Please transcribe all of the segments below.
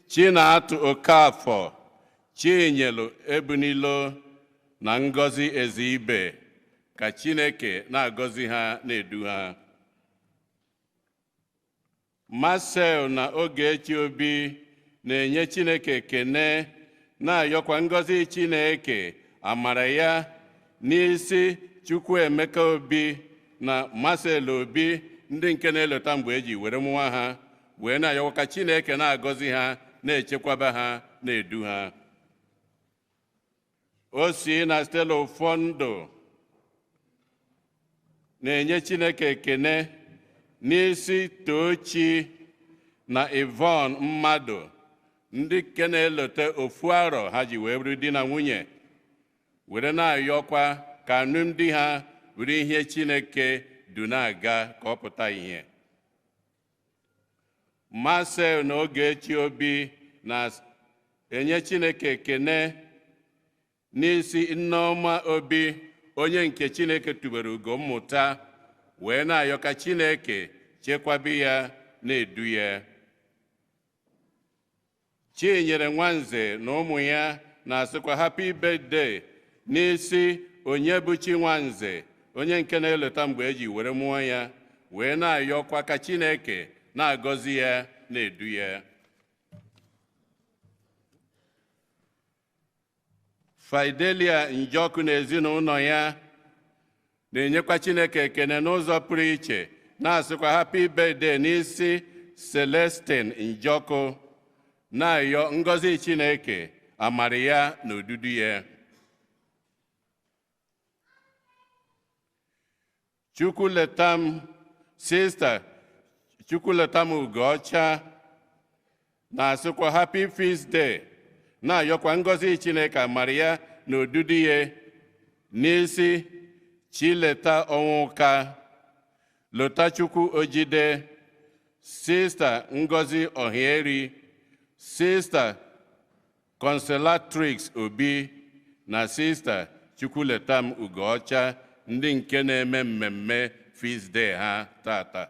Chinatụ Okafọ, Chinyelu Ebunilo na Ngozi Ezeibe, ka Chineke na-agọzi ha, na-edu ha. Marcel na Ogechi Obi na-enye Chineke ekene, na-ayọkwa ngọzi Chineke, amara ya n'isi Chukwuemeka Obi na Marcel Obi, ndị nke na-elota mgbe eji were mụọ ha, wee na-ayọkwa ka Chineke na-agọzi ha, na-echekwaba ha, na-edu ha. Osi na Stella Ụfọndụ na-enye Chineke ekene n'isi Tochi na Yvonne Mmadụ, ndị nke na-elote ofu arọ ha ji wee bụrụ di na nwunye, were na-ayọkwa ka alụmdi ha bụrụ ihe Chineke du na-aga ka ọ pụta ihe. Marcel na Ogechi Obi na-enye Chineke ekene n'isi Nneọma Obi, onye nke Chineke tubere ugo mmụta, wee na-ayọ ka Chineke chekwabe ya, na-edu ya. Chinyere Nwanze na ụmụ ya na-asịkwa happy birthday n'isi Onyebuchi Nwanze, onye nke na-elota mgbe eji were mụọ ya, wee na-ayọkwa ka Chineke na-agọzi ya, na-edu ya. Fidelia Njọkụ na ezinụlọ ya na-enyekwa Chineke ekene n'ụzọ pụrụ iche, na-asịkwa happy birthday n'isi Celestine Njọkụ, na-ayọ ngọzi Chineke, amara ya na odudu ya. Chukwuletam Sista Chukwuletam Ugoọcha na-asịkwa happy feast day, na-ayọkwa ngọzi Chineke, amara ya na odudu ya n'isi Chileta Ọnwụka, Lotachukwu Ojide, Sista Ngozi Ohieri, Sista Consolatrix Obi na Sista Chukwuletam Ugoọcha, ndị nke na-eme mmemme feast day ha tata.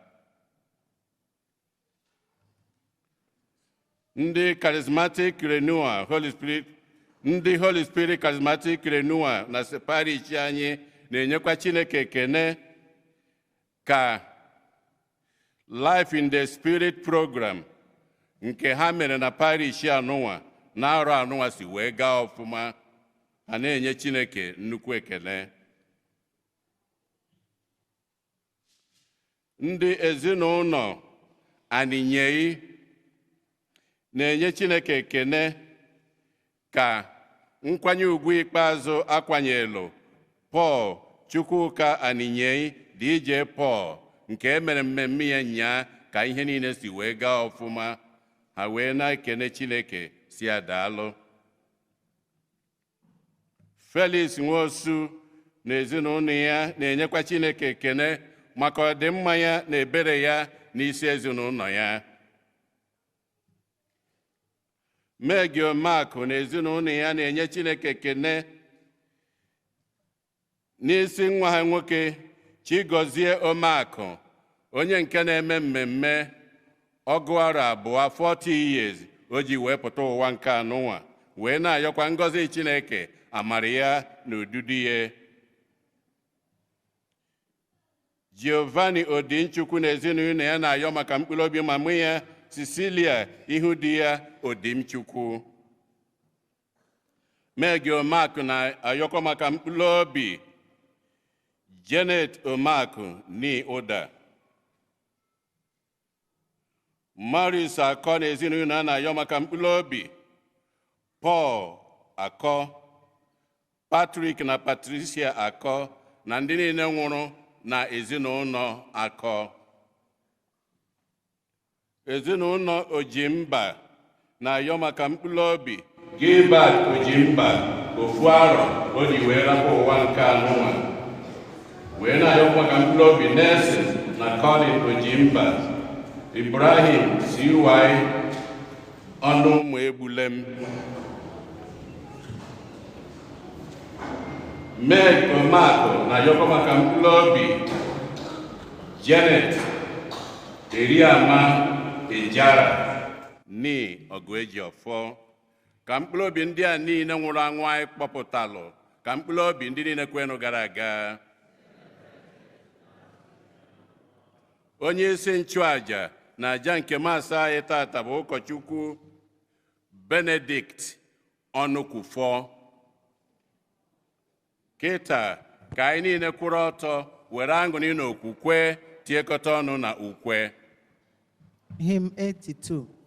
Ndị Charismatic Renewal Holy Spirit, ndị Holy Spirit Charismatic Renewal na parish anyị na-enyekwa Chineke ekene ka Life in the Spirit program nke ha mere na parish anụnwa na arọ anụnwa si wee gaa ọfụma. Ha na-enye Chineke nnukwu ekele. Ndị ezinụlọ Aninyei na-enye Chineke ekene ka nkwanye ugwu ikpeazụ akwanyelu Paul Chukwuka Aninyei, DJ Paul, nke e mere mmemme ya nyaa, ka ihe niile si wee gaa ọfụma. Ha wee na-ekene Chineke, si ya daalụ. Felix Nwosu na ezinụlọ ya na-enyekwa Chineke ekene maka ọdịmma ya na ebere ya n'isi ezinụlọ ya. Megi Omakụ na ezinụlọ ya na-enye Chineke ekene n'isi nwa ha nwoke Chigozie Omakụ, onye nke na-eme mmemme ọgụ arọ abụọ, 40 years, o ji wee pụta ụwa nke anụnwa, wee na-ayọkwa ngọzi Chineke, amara ya na odudu ya. Giovanni Odinchukwu na ezinụlọ ya na-ayọ maka mkpụrụ obi mama ya Cecilia ihu di ya Odimchukwu. Megi Omakụ na-ayọkwa maka mkpụrụ obi Janet Omakụ ni Ụda. Maurice Akọ na ezinụlọ a na-ayọ maka mkpụrụ obi Paul Akọ, Patrick na Patricia Akọ na ndị niile nwụrụ na ezinụlọ Akọ. Ezinụlọ Ojimba na-ayọ maka mkpụrụ obi Gilbert Ojimba, ofu arọ o ji wee rapụ ụwa nke anụnwa, wee na-ayọ maka mkpụrụ obi Nelson na Colin Ojimba, Ibrahim CY ọnụ ụmụ egbulem. Meg Omakụ na-ayọkwa maka mkpụrụ obi Janet Eriama Ejara. ni Ọgụejiọfọ. Ka mkpụrụ obi ndị a niile nwụrụ anwụ anyị kpọpụtalụ, ka mkpụrụ obi ndị niile kwenụ gara aga. Onye isi nchụaja na aja nke maasị anyị tata bụ ụkọchukwu Benedict Ọnụkwufọ. Kịta ka anyị niile kwụrụ ọtọ were aṅụrị na okwukwe tiekọta ọnụ na ukwe. Hymn 82.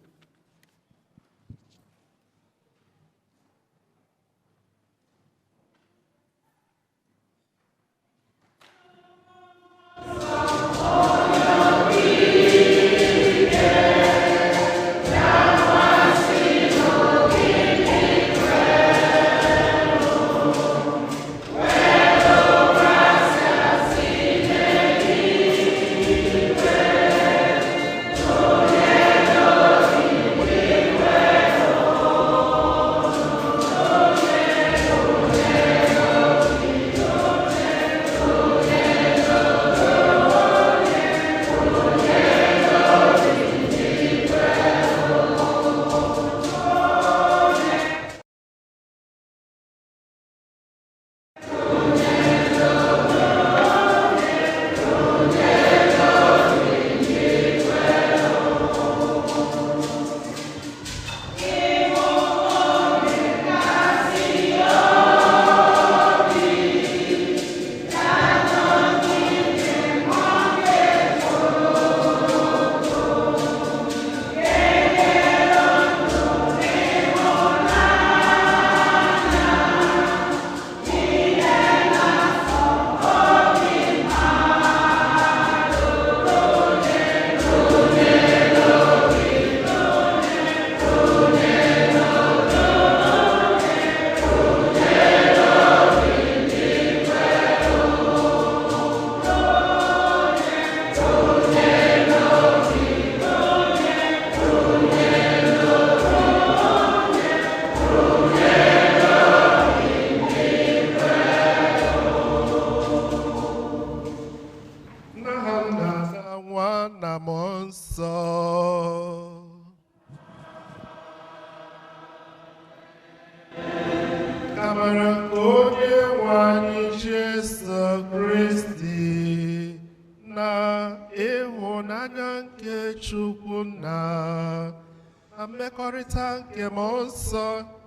Mmekọrịta nke mmụọ nsọ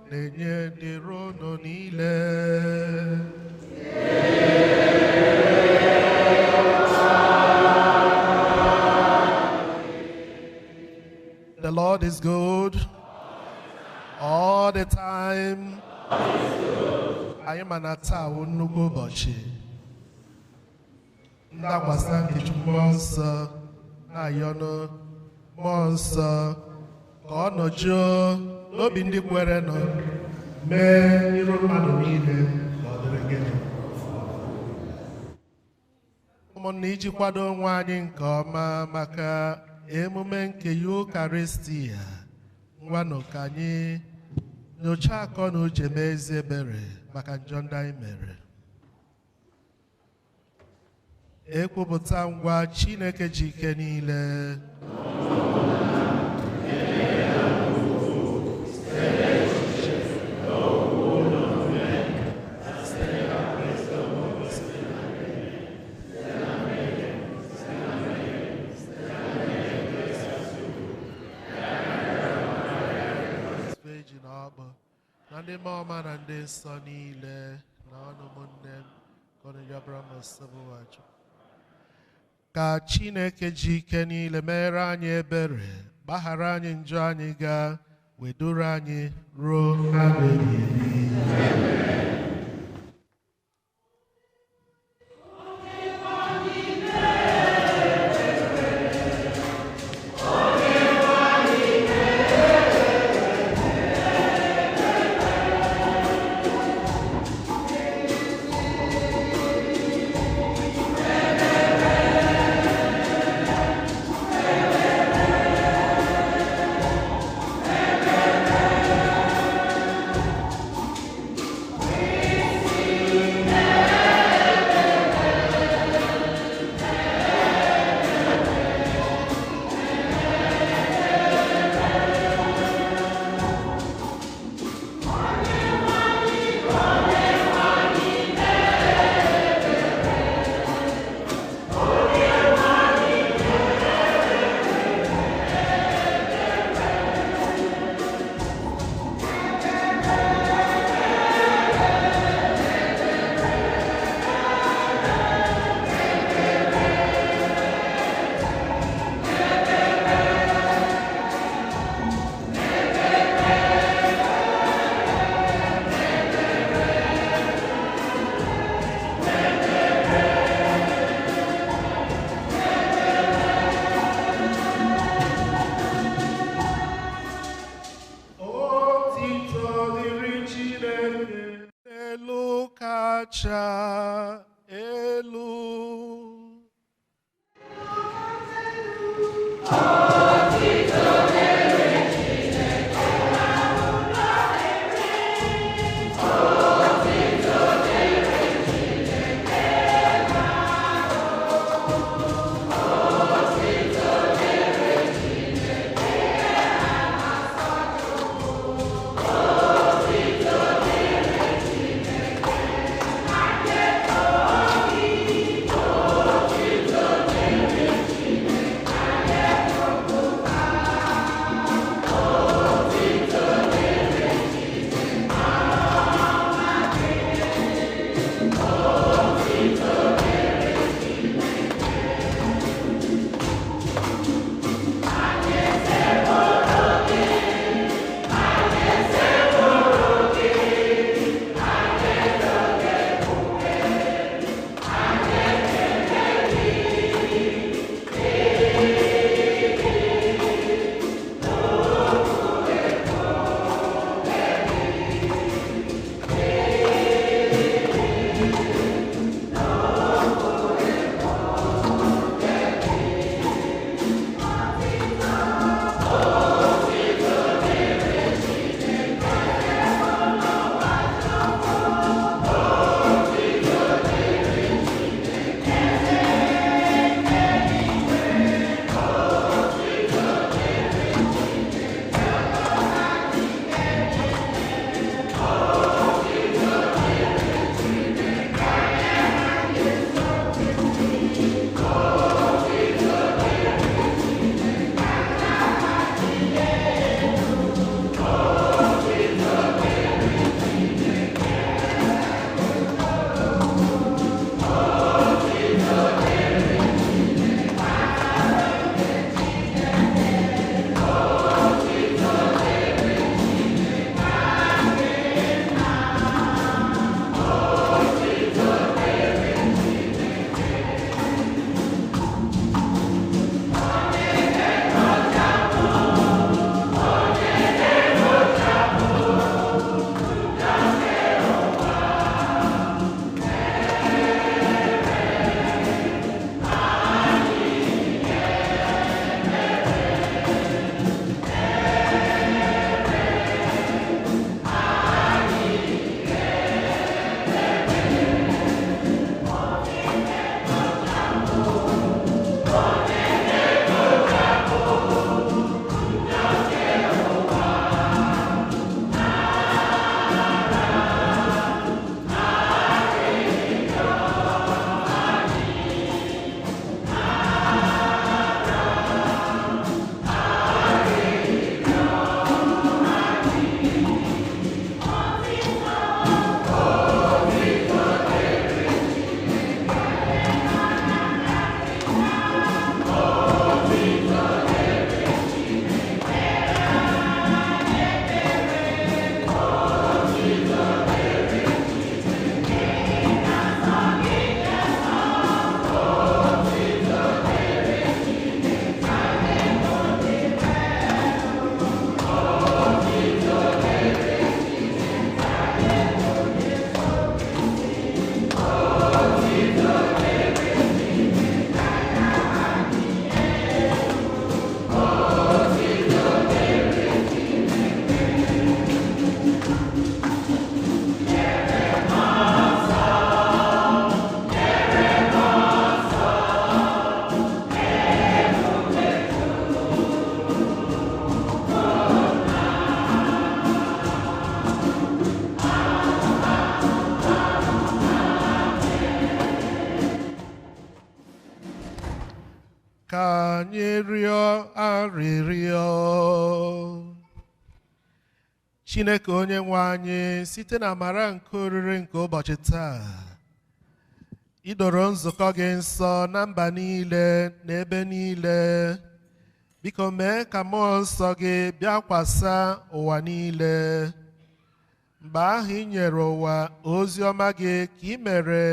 na-enye dịrị unu niile. The Lord is good all the time. Anyị ma na taa wụ nnukwu ụbọchị ndakwasị nke Chukwu mmụọ nsọ na-ayọnụ mmụọ nsọ ka ọ nọjuo n'obi ndị kwerenụ mee iru mmadụ niile ka ọ dịrị gịnị. Ụmụnna, iji kwado onwe anyị nke ọma maka emume nke Yukaristia, ngwanụ ka anyị nyochaa akọ na uche mee ezi ebere maka njọ ndị anyị mere. Ekwupụta ngwa Chineke ji ike niile. Na ndị mmụọ ọma na ndị nsọ niile na ọnụ ụmụnne m ka Chineke ji ike niile mere anyị ebere, gbaghara anyị njọ anyị gaa, weduru anyị ruo na ebighị ebi. Amen. kacha elu. Ka anyị rịọ arịrịọ. Chineke onye nwe anyị, site na amara nke oriri nke ụbọchị taa, idoro nzukọ gị nsọ na mba niile na ebe niile. Biko mee ka mmụọ nsọ gị bịakwasa ụwa niile. Mgbe ahụ i nyere ụwa ozi ọma gị ka ị mere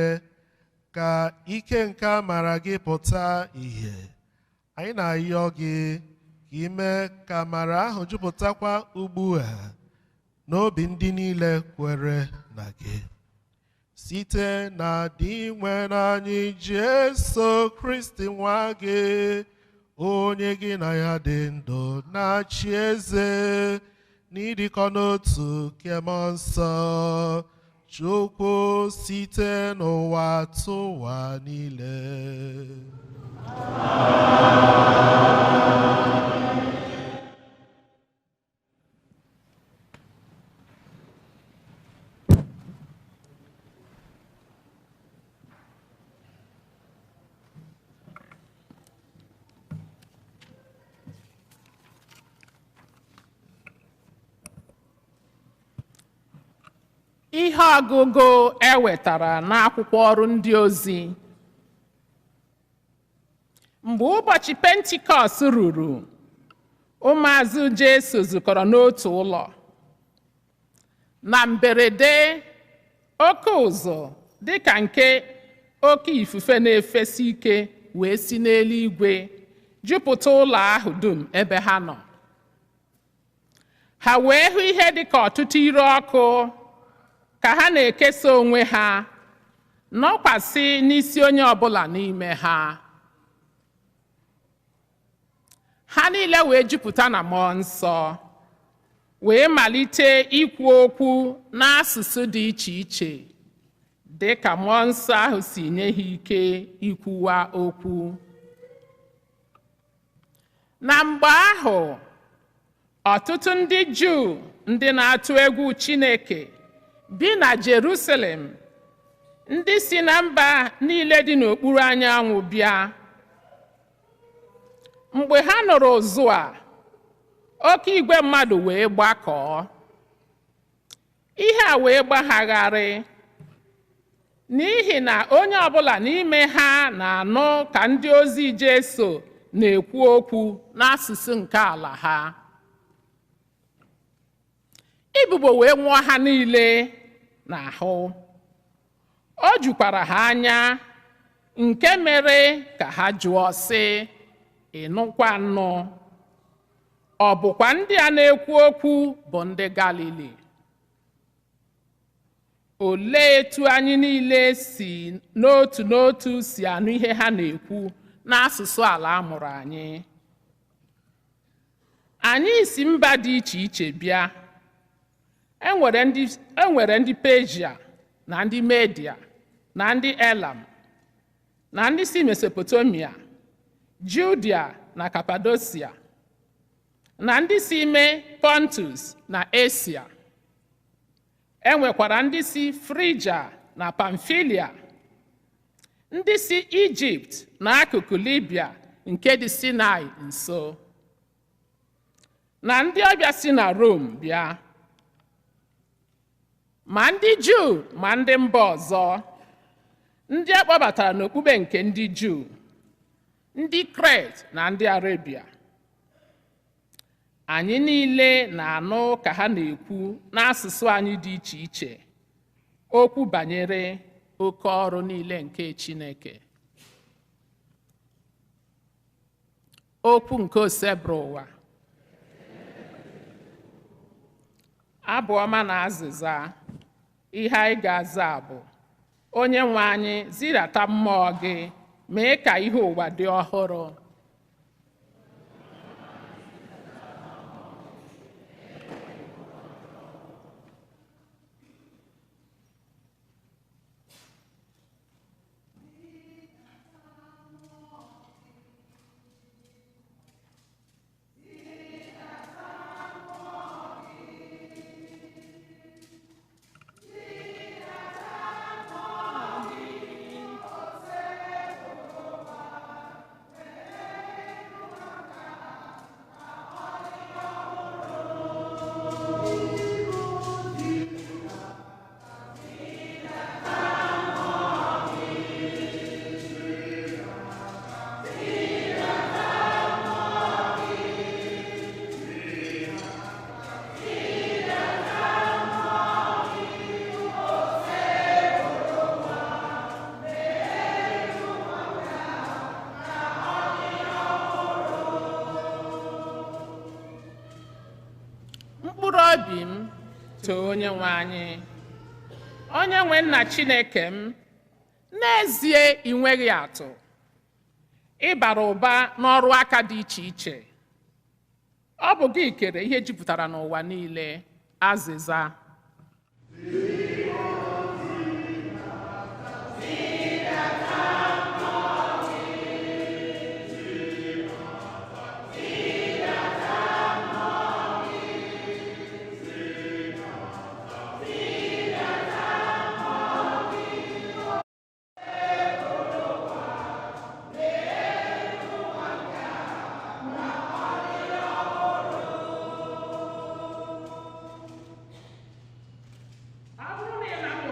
ka ike nke amara gị pụta ìhè. Anyị na-ayọ gị ka ị mee ka amara ahụ jupụtakwa ugbu a n'obi ndị niile kwere na gị. Site na Dinwenụ anyị Jesu Kristi nwa gị, onye gị na ya dị ndụ na-achị eze n'ịdịkọ n'otu nke Mmụọ Nsọ, Chukwu site n'ụwa tụwa niile. Ihe ọgụgụ e wetara n'akwụkwọ ọrụ ndị ozi. Mgbe ụbọchị Pentikọst ruru, ụmụazụ Jesu zukọrọ n'otu ụlọ. Na mberede, oke ụzụ dịka nke oke ifufe na-efesi ike wee si n'eluigwe jupụta ụlọ ahụ dum ebe ha nọ. Ha wee hụ ihe dịka ọtụtụ ire ọkụ ka ha na-ekesa onwe ha, nọkwasị n'isi onye ọbụla n'ime ha. Ha niile wee jupụta na Mmụọ Nsọ, wee malite ikwu okwu n'asụsụ dị iche iche, dị ka Mmụọ Nsọ ahụ si nye ha ike ikwuwa okwu. Na mgbe ahụ, ọtụtụ ndị Juu ndị na-atụ egwu Chineke bi na Jerusalem, ndị si na mba niile dị n'okpuru anyanwụ bịa. Mgbe ha nụrụ ụzụ a, oke igwe mmadụ wee gbakọọ. Ihe a wee gbaghagharị, n'ihi na onye ọbụla n'ime ha na-anụ ka ndị ozi Jesu na-ekwu okwu n'asụsụ nke ala ha. Ibubo wee nwụọ ha niile n'ahụ. O jukwara ha anya, nke mere ka ha jụọ sị, ị nụkwa nnụ, ọ bụkwa ndị a na-ekwu okwu bụ ndị Galili? Olee etu anyị niile si n'otu n'otu si anụ ihe ha na-ekwu n'asụsụ ala a mụrụ anyị? Anyị si mba dị iche iche bịa. E nwere ndị Peshia na ndị Media na ndị Elam na ndị si Mesopotamia, Judia na Kapadosia, na ndị si ime Pontus na Asia. E nwekwara ndị si Frija na Pamfilia, ndị si Ijipt na akụkụ Libya nke dị Sinai nso, na ndị ọbịa si na Rom bịa, ma ndị Juu ma ndị mba ọzọ, ndị a kpọbatara n'okpukpe nke ndị Juu, ndị Kret na ndị Arebia. Anyị niile na-anụ ka ha na-ekwu n'asụsụ anyị dị iche iche okwu banyere oke ọrụ niile nke Chineke. Okwu nke Osebụrụwa. Abụ ọma na azịza. Ihe anyị ga-aza bụ: Onye nwe anyị, zidata mmụọ gị, mee ka ihe ụwa dị ọhụrụ. Mkpụrụ obi m, too Onye nwe anyị. Onye nwe nna Chineke m, n'ezie ị nweghị atụ. Ị bara ụba n'ọrụ aka dị iche iche. Ọ bụ gị kere ihe jupụtara n'ụwa niile. Azịza.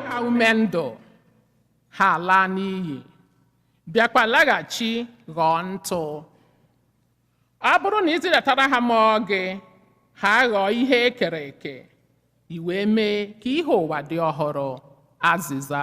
Ha ume ndụ ha laa n'iyi, bịakwa laghachi ghọọ ntụ. Ọ bụrụ na ị zidatara ha mmụọ gị, ha ghọọ ihe e kere eke, i wee mee ka ihe ụwa dị ọhụrụ. Azịza.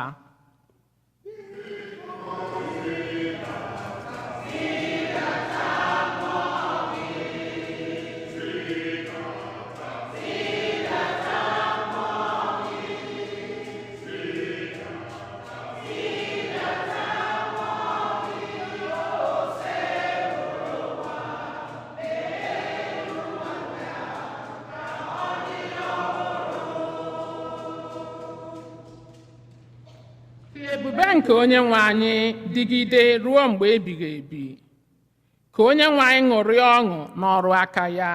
Ebube nke onye nwe anyị dịgide ruo mgbe ebighị ebi. Ka onye nwe anyị ṅụrịa ọṅụ n'ọrụ aka ya.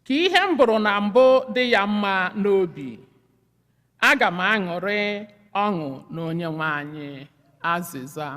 Ka ihe m bụrụ na mbụ dị ya mma n'obi. Aga m aṅụrị ọṅụ na onye nwe anyị. Azịza.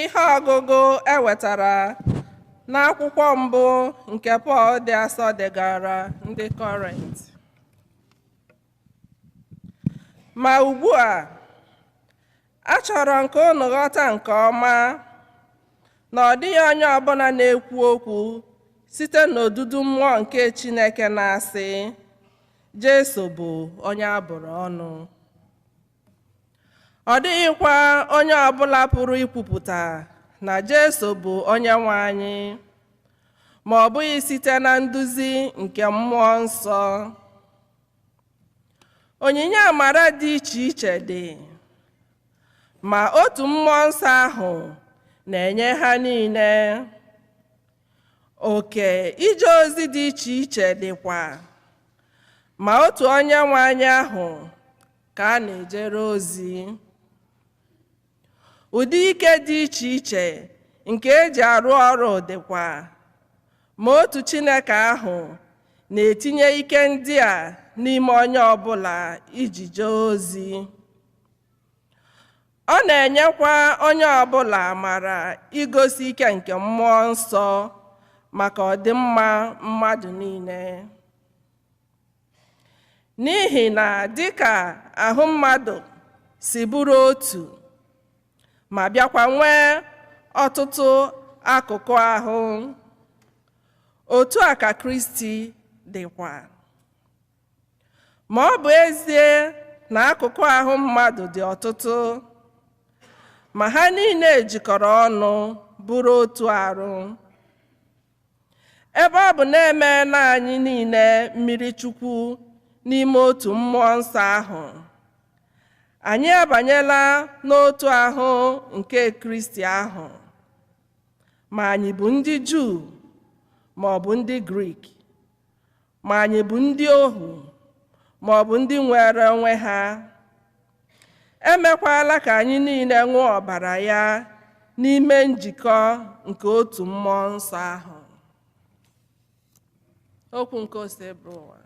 Ihe ọgụgụ e wetara n'akwụkwọ mbụ nke Pọl dị asọ degara ndị Kọrint. Ma ugbu a, achọrọ nke unu ghọta nke ọma na ọ dịghị onye ọbụla na-ekwu okwu site n'odudu mmụọ nke Chineke na-asị, Jesu bụ onye a bụrụ ọnụ. Ọ dịghịkwa onye ọbụla pụrụ ikwupụta na Jesu bụ onye nwe anyị, ma ọ bụghị site na nduzi nke mmụọ nsọ. Onyinye amara dị iche iche dị, ma otu mmụọ nsọ ahụ na-enye ha niile. Oke ije ozi dị iche iche dịkwa, ma otu onye nwe anyị ahụ ka a na-ejere ozi. Ụdị ike dị iche iche nke eji arụ ọrụ dịkwa, ma otu Chineke ahụ na-etinye ike ndị a n'ime onye ọbụla iji jee ozi. Ọ na-enyekwa onye ọbụla amara igosi ike nke mmụọ nsọ maka ọdịmma mmadụ niile. N'ihi na dịka ahụ mmadụ si bụrụ otu ma bịakwa nwee ọtụtụ akụkụ ahụ, otu a ka Kristi dịkwa. Ma ọ bụ ezie na akụkụ ahụ mmadụ dị ọtụtụ, ma ha niile jikọrọ ọnụ bụrụ otu arụ. Ebe ọ bụ na emeela anyị niile mmiri Chukwu n'ime otu mmụọ nsọ ahụ, anyị abanyela n'otu ahụ nke Kristi ahụ, ma anyị bụ ndị Juu ma ọ bụ ndị Grik, ma anyị bụ ndị ohu ma ọ bụ ndị nwere onwe ha. Emekwala ka anyị niile ṅụọ ọbara ya n'ime njikọ nke otu mmụọ nsọ ahụ. Okwu nke Osebụwa.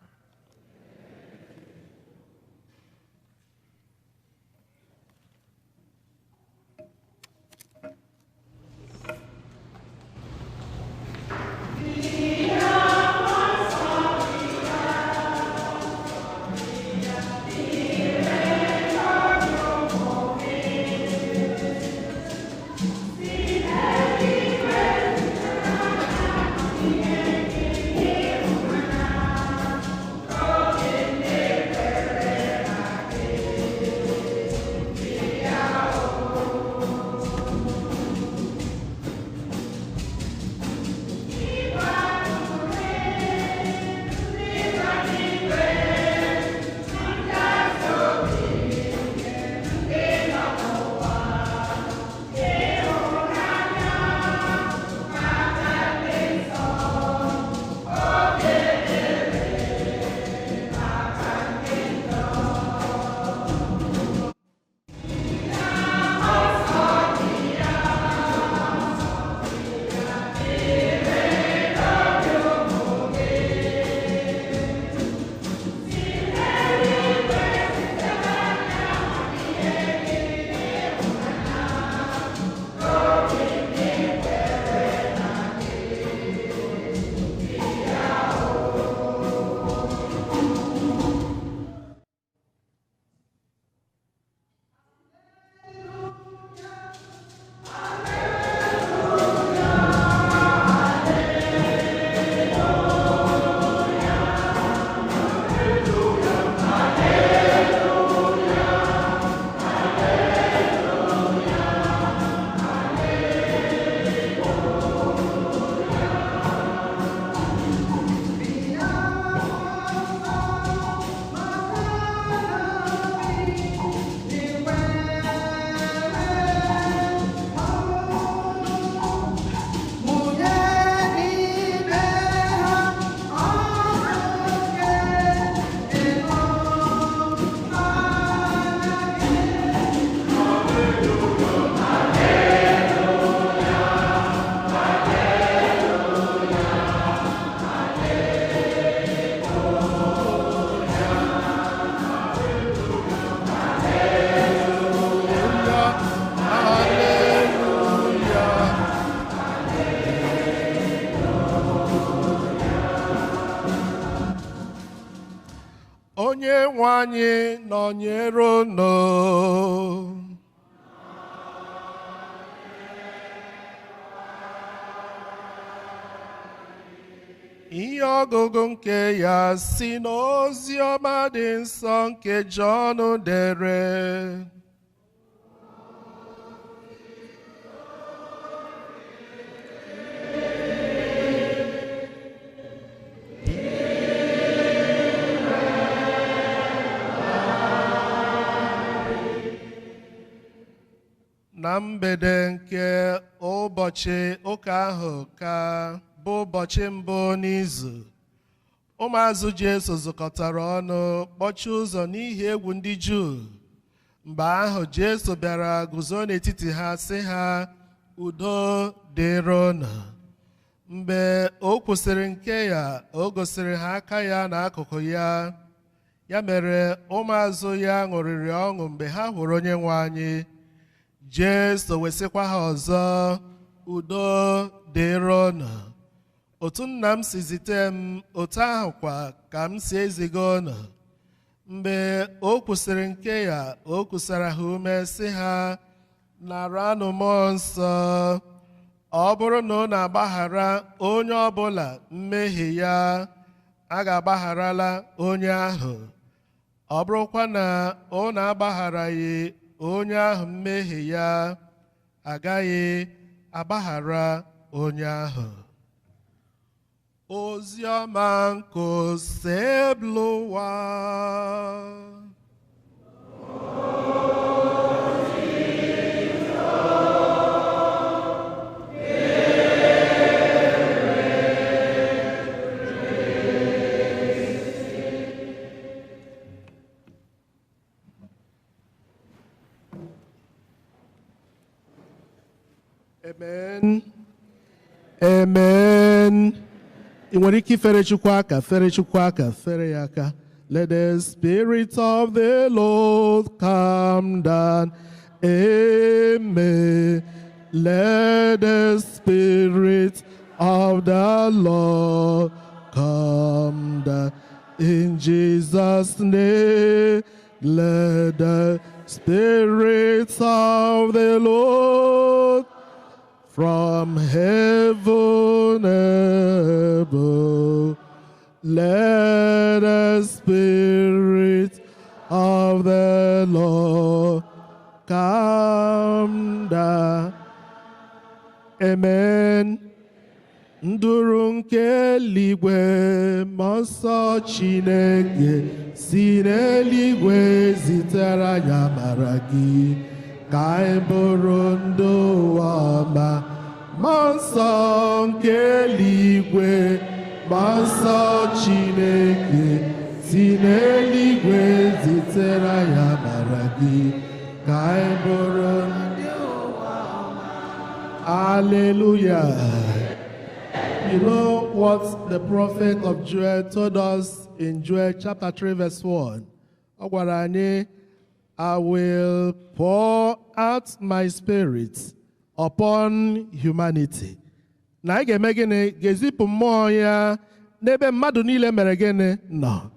Onye nwe anyị nọnyere unu. Ihe ọgụgụ nke ya si n'ozi ọma dị nsọ nke Jọn dere. Na mgbede nke ụbọchị ụka ahụ ka bụ ụbọchị mbụ n'izu, ụmụazụ Jesu zukọtara ọnụ kpọchie ụzọ n'ihi egwu ndị Juu. Mgbe ahụ Jesu bịara guzo n'etiti ha sị ha, udo dịrị unu. Mgbe o kwụsịrị nke ya, o gosiri ha aka ya na akụkụ ya. Ya mere ụmụazụ ya ṅụrịrị ọṅụ mgbe ha hụrụ onye nwe anyị. Jesu wesịkwa ha ọzọ, udo dịrị unu. Otu nna m si zite m, otu ahụ kwa ka m si eziga unu. Mgbe o kwụsịrị nke ya, o kwusara ha ume sị ha, naranụ mmụọ nsọ. Ọ bụrụ na unu agbaghara onye ọbụla mmehie ya, a ga-agbagharala onye ahụ. Ọ bụrụkwa na unu agbagharaghị onye ahụ mmehie ya, agaghị agbaghara onye ahụ. Ozi ọma nke Osebụlụwa. Amen. Ị nwere ike ifere Chukwu aka, fere Chukwu aka, fere ya aka. Let the Spirit of the Lord come down. Amen. Let the Spirit of the Lord come down. In Jesus' name, let the Spirit of the Lord from heaven above, let the Spirit of the Lord come down. Amen. Nduru nke eluigwe, Mmụọ Nsọ Chineke si n'eluigwe zitere anyị amara gị ka anyị bụrụ ndị ụwa ọma. Mmụọ Nsọ nke eluigwe, Mmụọ Nsọ Chineke si n'eluigwe zitere anyị amara gị ka anyị bụrụ ndị ụwa ọma. Hallelujah. You know what the prophet of Joel told us in Joel chapter 3 verse 1? Ọ gwara anyị, "I will pour out my Spirit upon humanity." Na anyị ga-eme gịnị? Ga-ezipụ mmụọ ya n'ebe mmadụ niile mere gịnị nọ.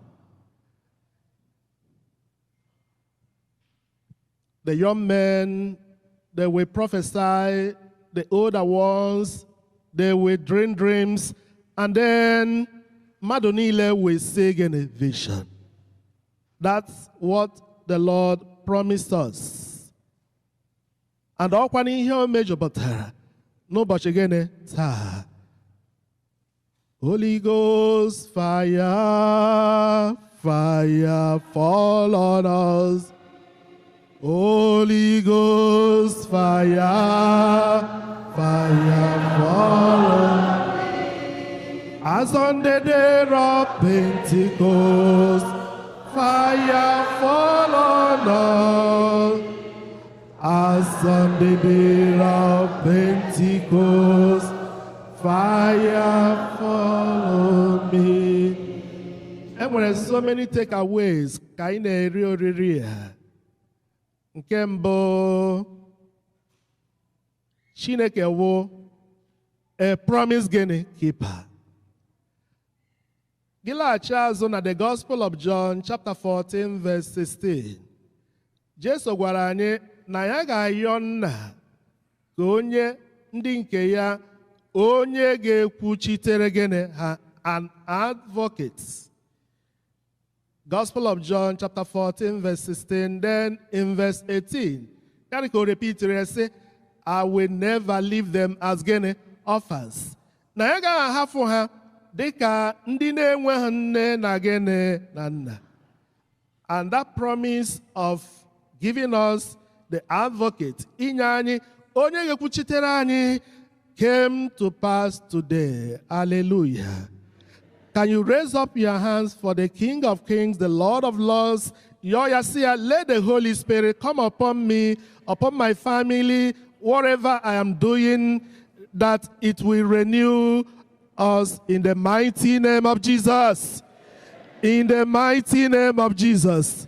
The young men, they will prophesy, the older ones, they will dream dreams, and then mmadụ niile will see gịnị? Vision. That's what the Lord promised us. And ọkwa n'ihe o mejupụtara n'ụbọchị gịnị taa. Holy Ghost fire, fire, fall on us. Holy Ghost fire, fire, fall on us. As on the day of Pentecost, fire fall on us. As on the day of Pentecost, fire fall on me. E nwere so many takeaways ka anyị na-eri oriri a. Nke mbụ, Chineke wụ a promise gịnị keeper. Gị laghachi azụ na the Gospel of John chapter 14 verse 16. Jesu gwara anyị na ya ga-ayọ nna ka onye ndị nke ya onye ga-ekwuchitere gịnị ha, an advocate. Gospel of John chapter 14 verse 16, then in verse 18, ya dị ka o repeatiri ya sị, "I will never leave them as gịnị orphans." Na ya gaghị ahafụ ha dịka ndị na-enweghị nne na gịnị na nna. And that promise of giving us the advocate, inye anyị onye ga-ekwuchitere anyị, came to pass today. Hallelujah. Can you raise up your hands for the King of Kings, the Lord of Lords? Yoyasia, let the Holy Spirit come upon me, upon my family, whatever I am doing, that it will renew us in the mighty name of Jesus. In the mighty name of Jesus.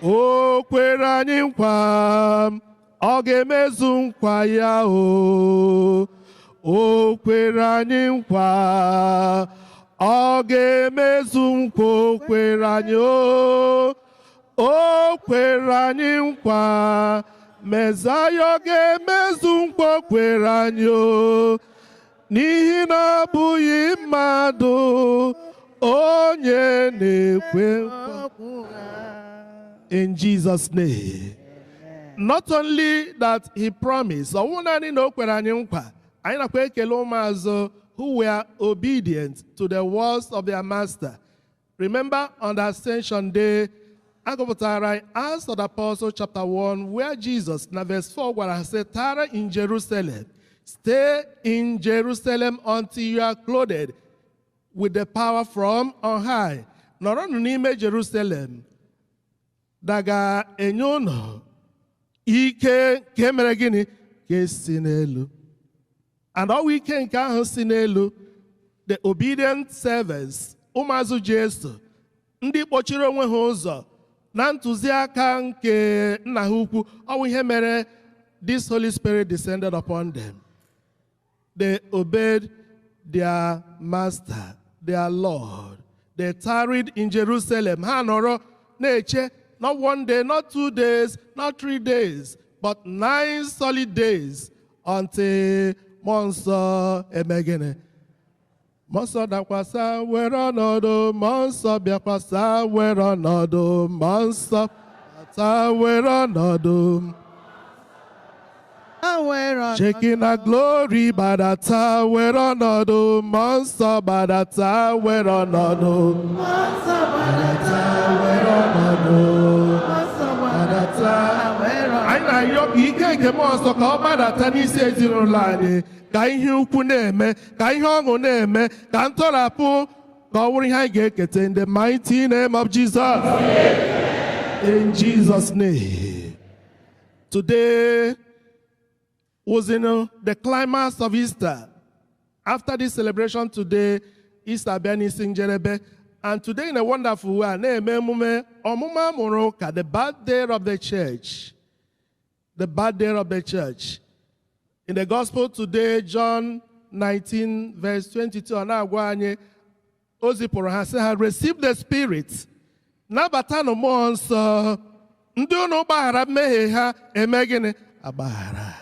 O kwere anyị nkwa, ọ ga-emezu nkwa ya o. O kwere anyị nkwa, ọ ga-emezu nkwa o kwere anyị o. O kwere anyị nkwa, Mezaya ọ ga-emezu nkwa o kwere anyị o. N'ihi na ọ bụghị mmadụ onye na-ekwe nkwa. In Jesus' name. Not only that he promised, ọ wụ naanị na o kwere anyị nkwa, anyị nakwa ekele ụmụazụ who were obedient to the words of their master. Remember on the Ascension Day, agụpụtara anyị Acts of the Apostles chapter 1, where Jesus, na verse 4, gwara ha sị, "Tarry in Jerusalem, stay in Jerusalem until you are clothed with the power from on high." Nọrọnụ n'ime Jerusalem, daga enye unu ike nke mere gịnị ka esi n'elu. And ọwụ ike nke ahụ si n'elu, the obedient servants, ụmụazụ Jesu, ndị kpọchiri onwe ha ụzọ na ntụziaka nke nna ha ukwu, ọwụ ihe mere this Holy Spirit descended upon them. They obeyed their master, their Lord. They tarried in Jerusalem. Ha nọrọ na-eche, not one day, not 2 days, not 3 days, but 9 solid days until Mmụọ Nsọ eme gịnị? Mmụọ Nsọ dakwasa were ọnọdụ, Mmụọ Nsọ bịakwasa were ọnọdụ, Mmụọ Nsọ bata were ọnọdụ. Shekinah glory gbadata were ọnọdụ, Mmụọ Nsọ gbadata were ọnọdụ, gbadata were ọnọdụ, gbadata. Anyị na-ayọ ka ike nke Mmụọ Nsọ ka ọ gbadata n'isi ezinụlọ anyị, ka ihe ukwu na-eme, ka ihe ọṅụ na-eme, ka ntọrapụ ka ọ bụrụ ihe anyị ga-eketa, in the mighty name of Jesus. In Jesus' name. Today was in the climax of Easter. After this celebration today, Easter abịa n'isi njedebe. And today, in a wonderful way, na-eme emume ọmụmụ amụrụ ụka, the birthday of the church. The birthday of the church. In the gospel today, John 19, verse 22, ọ na-agwa anyị, o zipụrụ ha sị ha, "Receive the Spirit." Nabatanụ Mmụọ Nsọ. Ndị unu gbaghara mmehie ha eme gịnị? Agbaghara.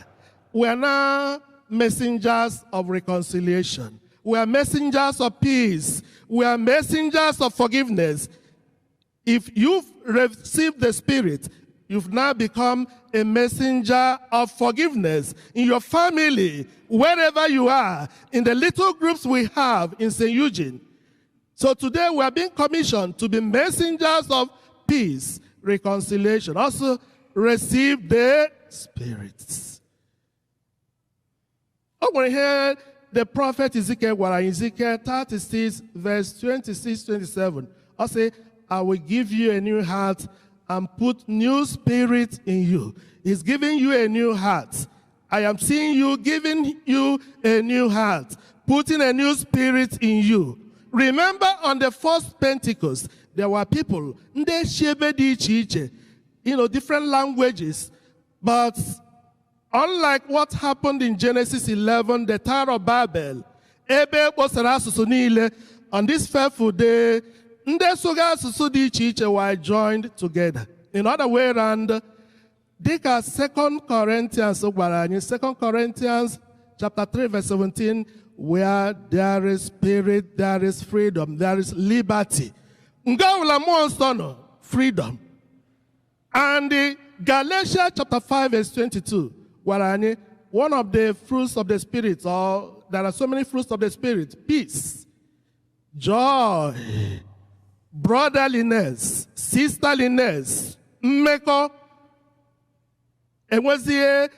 We are now messengers of reconciliation. We are messengers of peace. We are messengers of forgiveness. If you've received the Spirit, you've now become a messenger of forgiveness in your family, wherever you are, in the little groups we have in St. Eugene. So today we are being commissioned to be messengers of peace, reconciliation. Also, receive the Spirit. O nwere ihe the prophet Ezekiel gwara anyị, Ezekiel 36 verse 26, 27. Ọ sị, "I will give you a new heart and put new spirit in you." He's giving you a new heart. I am seeing you giving you a new heart, putting a new spirit in you. Remember, on the first Pentecost, there were people, ndị si ebe dị iche iche, different languages, but unlike what happened in Genesis 11, the Tower of Babel, ebe e kposara asụsụ niile, on this fateful day, ndị sụga asụsụ dị iche iche were joined together. In other way round, dịka 2 Corinthians gwara anyị, 2 Corinthians chapter 3 verse 17, where there is spirit, there is freedom, there is liberty. Nga ọbụla Mmụọ Nsọ nọ, freedom. And the Galatians chapter 5 verse 22 gwara anyị, one of the fruits of the Spirit, or there are so many fruits of the Spirit: peace, joy, brotherliness, sisterliness, mmekọ, enwezie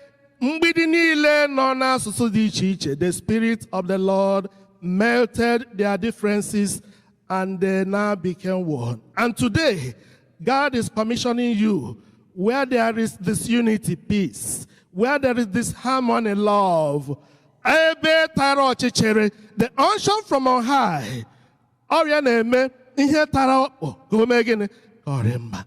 mgbidi niile nọ n'asụsụ dị iche iche. The Spirit of the Lord melted their differences and they now became one. And today, God is commissioning you: where there is this unity, peace; where there is this harmony, love; ebe tara ọchịchịrị, the unction from on high, ọrịa na-eme ihe tara ọkpọ ka o mee gịnị? Ka ọ dị mma.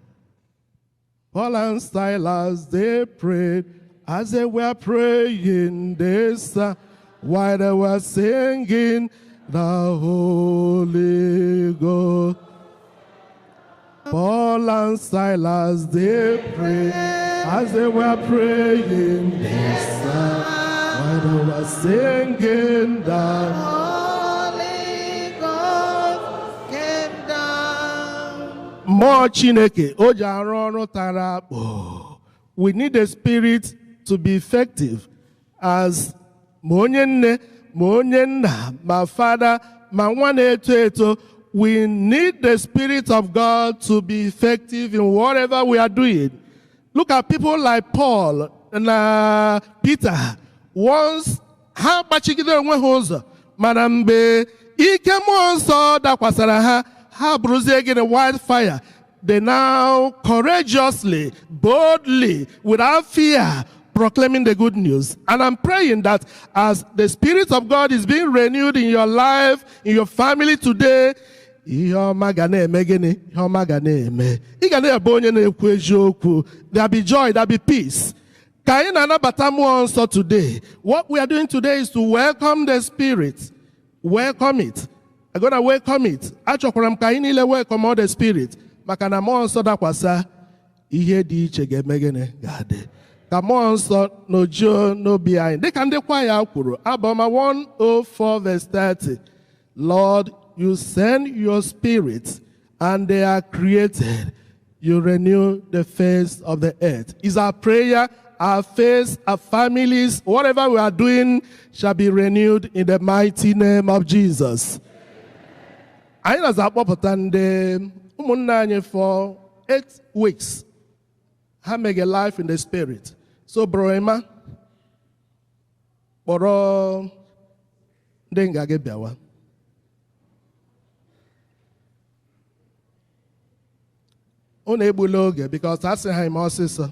Paul and Silas, they prayed. As they were praying, they sang. While they were singing, the Holy Ghost. Paul and Silas, they prayed. As they were praying, they sang. While they were singing, the Holy Ghost came down. Mmụọ Chineke o ji arụ ọrụ tara akpụ. We need the Spirit to be effective as ma onye nne, ma onye nna, ma fada, ma nwa na-eto eto. We need the Spirit of God to be effective in whatever we are doing. Look at people like Paul na Peter. Once ha gbachigide onwe ha ụzọ, mana mgbe ike Mmụọ Nsọ dakwasara ha, ha bụrụzie gịnị? Wildfire. They now courageously, boldly, without fear, proclaiming the good news. And I'm praying that as the Spirit of God is being renewed in your life, in your family today, ihe ọma ga na-eme gịnị? Ihe ọma ga na-eme. Ị ga na-ebe onye na-ekwu eziokwu. There be joy, there be peace. Ka anyị na-anabata mmụọ nsọ today. What we are doing today is to welcome the Spirit. Welcome it. I'm gonna welcome it. Achọkwara m ka anyị niile welcome all the Spirit. Maka na mmụọ nsọ dakwasa, ihe dị iche ga-eme gịnị? Ga-adị. Ka mmụọ nsọ n'ojuo n'obi anyị. Dịka ndị kwaya kwuru, Abụ Ọma 104 verse 30. Lord, you send your spirit and they are created. You renew the face of the earth. Is our prayer, our face, our families, whatever we are doing shall be renewed in the mighty name of Jesus. Anyị na akpọpụta ndị ụmụnne anyị for 8 weeks. Ha mege Life in the Spirit. So, Bro Emma, kpọrọ ndị nga gị bịawa. Unu egbula oge because a sị ha ime ọsịsọ.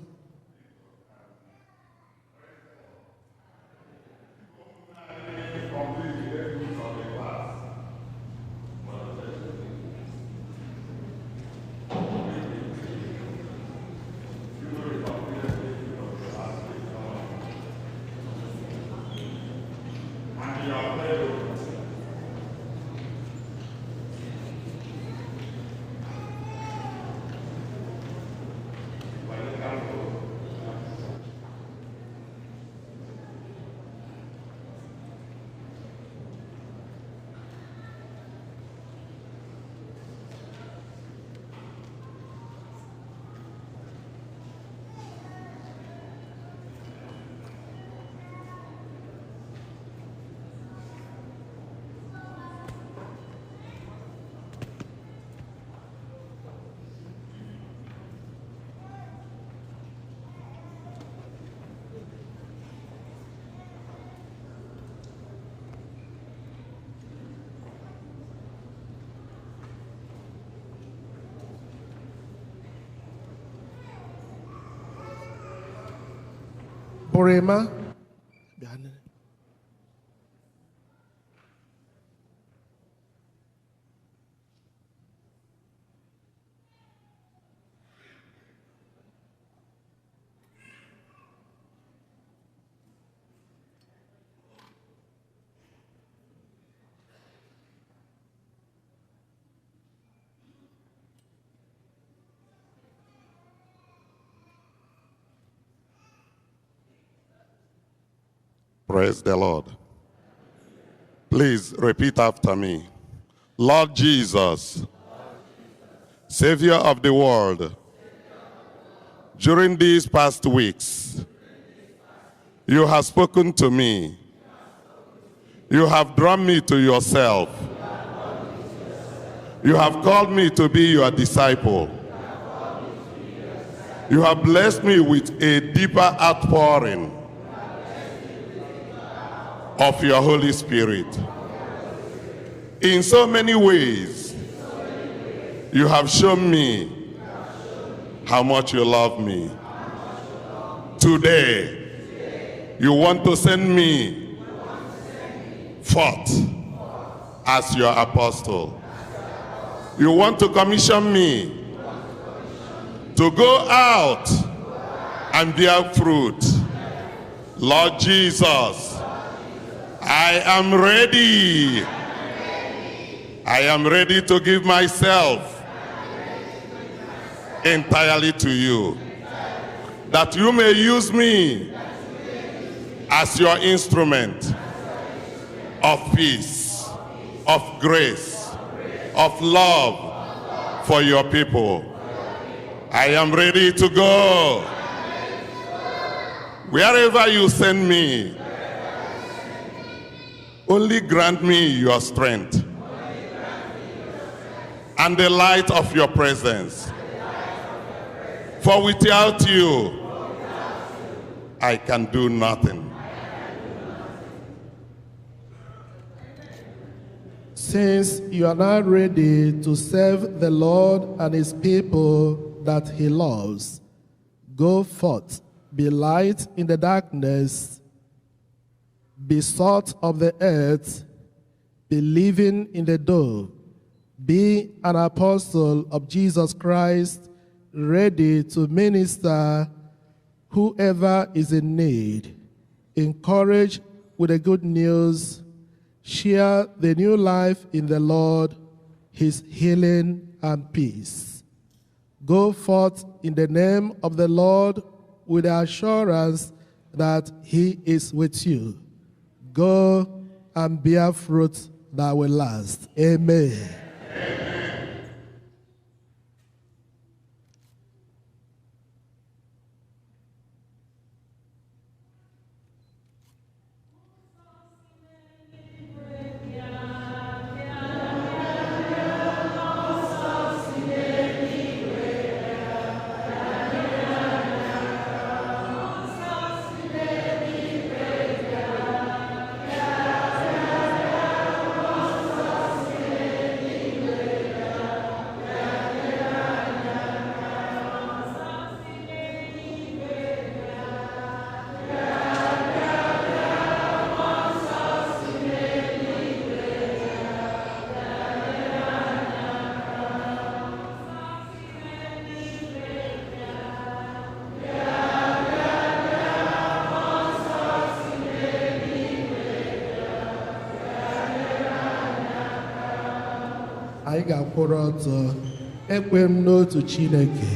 Bro Emma, bịa nụ. Praise the Lord. Please repeat after me. Lord Jesus, Savior of the world, during these past weeks, you have spoken to me. You have drawn me to yourself. You have called me to be your disciple. You have blessed me with a deeper outpouring of your Holy Spirit. In so many ways, you have shown me how much you love me. Today, you want to send me forth as your apostle. You want to commission me to go out and bear fruit. Lord Jesus, I am ready. I am ready to give myself entirely to you, that you may use me as your instrument of peace, of grace, of love for your people. I am ready to go. Wherever you send me, only grant me your strength and the light of your presence. For without you, I can do nothing. Since you are now ready to serve the Lord and his people that he loves, go forth. Be light in the darkness. Be salt of the earth. Be living in the dough. Be an apostle of Jesus Christ, ready to minister whoever is in need. Encourage with the good news. Share the new life in the Lord, his healing and peace. Go forth in the name of the Lord with the assurance that he is with you. Go and bear fruit that will last. Amen. Amen. Anyị ga-akwụrụ ọtọ. Ekwe m n'otu Chineke.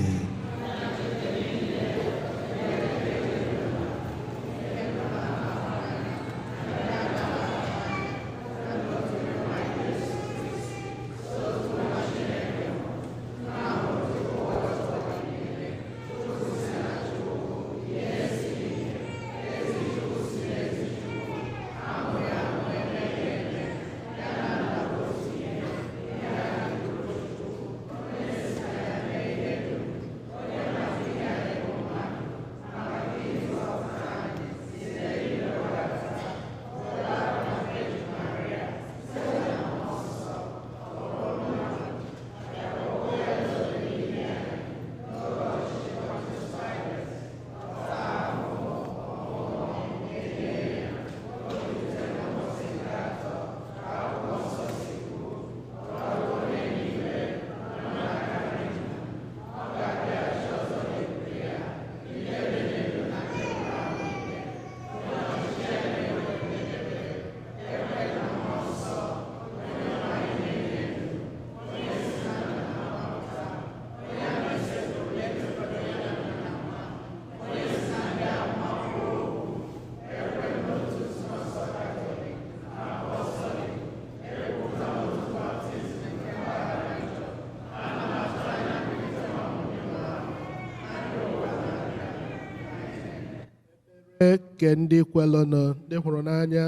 Ke ndị kwelụnụ, ndị hụrụ n'anya,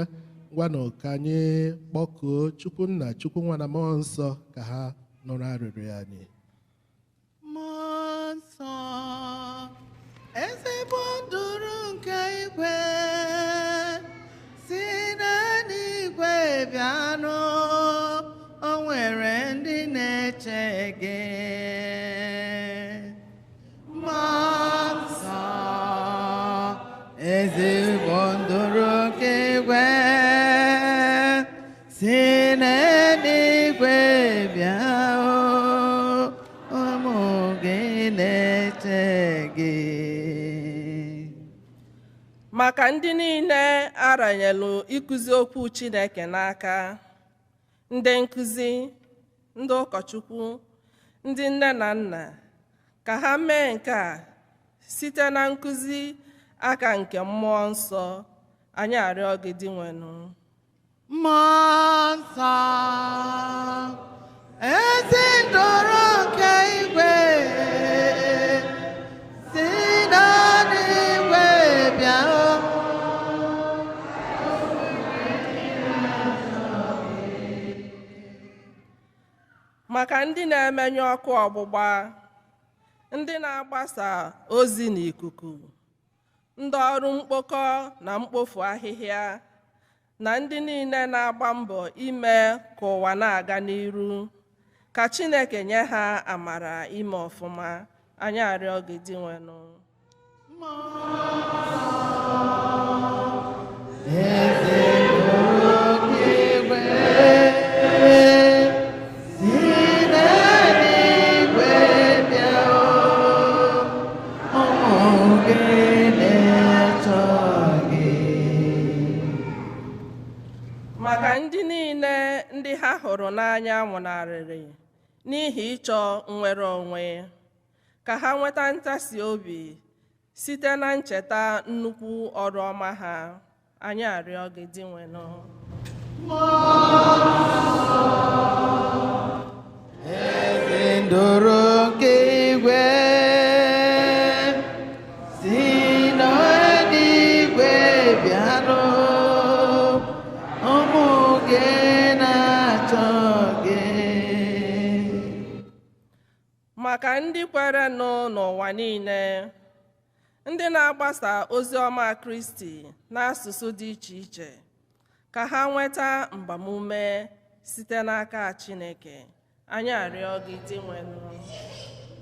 ngwanụ ka anyị kpọkuo Chukwu Nna, Chukwu Nwa na Mmụọ Nsọ ka ha nụrụ arịrịọ anyị. Mmụọ Nsọ, ezigbo nduru nke igwe, si n'eluigwe bịanụ, o nwere ndị na-eche gị. Mmụọ Nsọ, ezigbo nduru nke igwe, si n'eluigwe bịa, ụmụ gị na-eche gị. Maka ndị niile aranyelụ ịkụzi okwu Chineke n'aka, ndị nkụzi, ndị ụkọchukwu, ndị nne na nna, ka ha mee nke a site na nkụzi aka nke Mmụọ Nsọ. Anyị arịọ gị Dinwenụ. Mmụọ Nsọ, ezi nduru nke igwe, si n'eluigwe bịa. Maka ndị na-emenye ọkụ ọgbụgba, ndị na-agbasa ozi n'ikuku, ndị ọrụ mkpokọ na mkpofu ahịhịa, na ndị niile na-agba mbọ ime ka ụwa na-aga n'iru, ka Chineke nye ha amara ime ọfụma. Anyị arịọ gị Dinwenụ. Mmụọ Eze nke igwe, si n'eluigwe bịa, ụmụ gị na-achọ gị. Maka ndị niile ndị ha hụrụ n'anya nwụnarịrị n'ihi ịchọ nnwere onwe, ka ha nweta ntasi obi site na ncheta nnukwu ọrụ ọma ha, anyị arịọ gị, Dinwenụ. Eze nduru nke igwe, si n'eluigwe bịanụ, ụmụ gị na-achọ gị. Maka ndị kwerenụ n'ụwa niile, ndị na-agbasa ozi ọma Kristi n'asụsụ dị iche iche, ka ha nweta mgbamume site n'aka Chineke, anyị arịọ gị, Dinwenụ.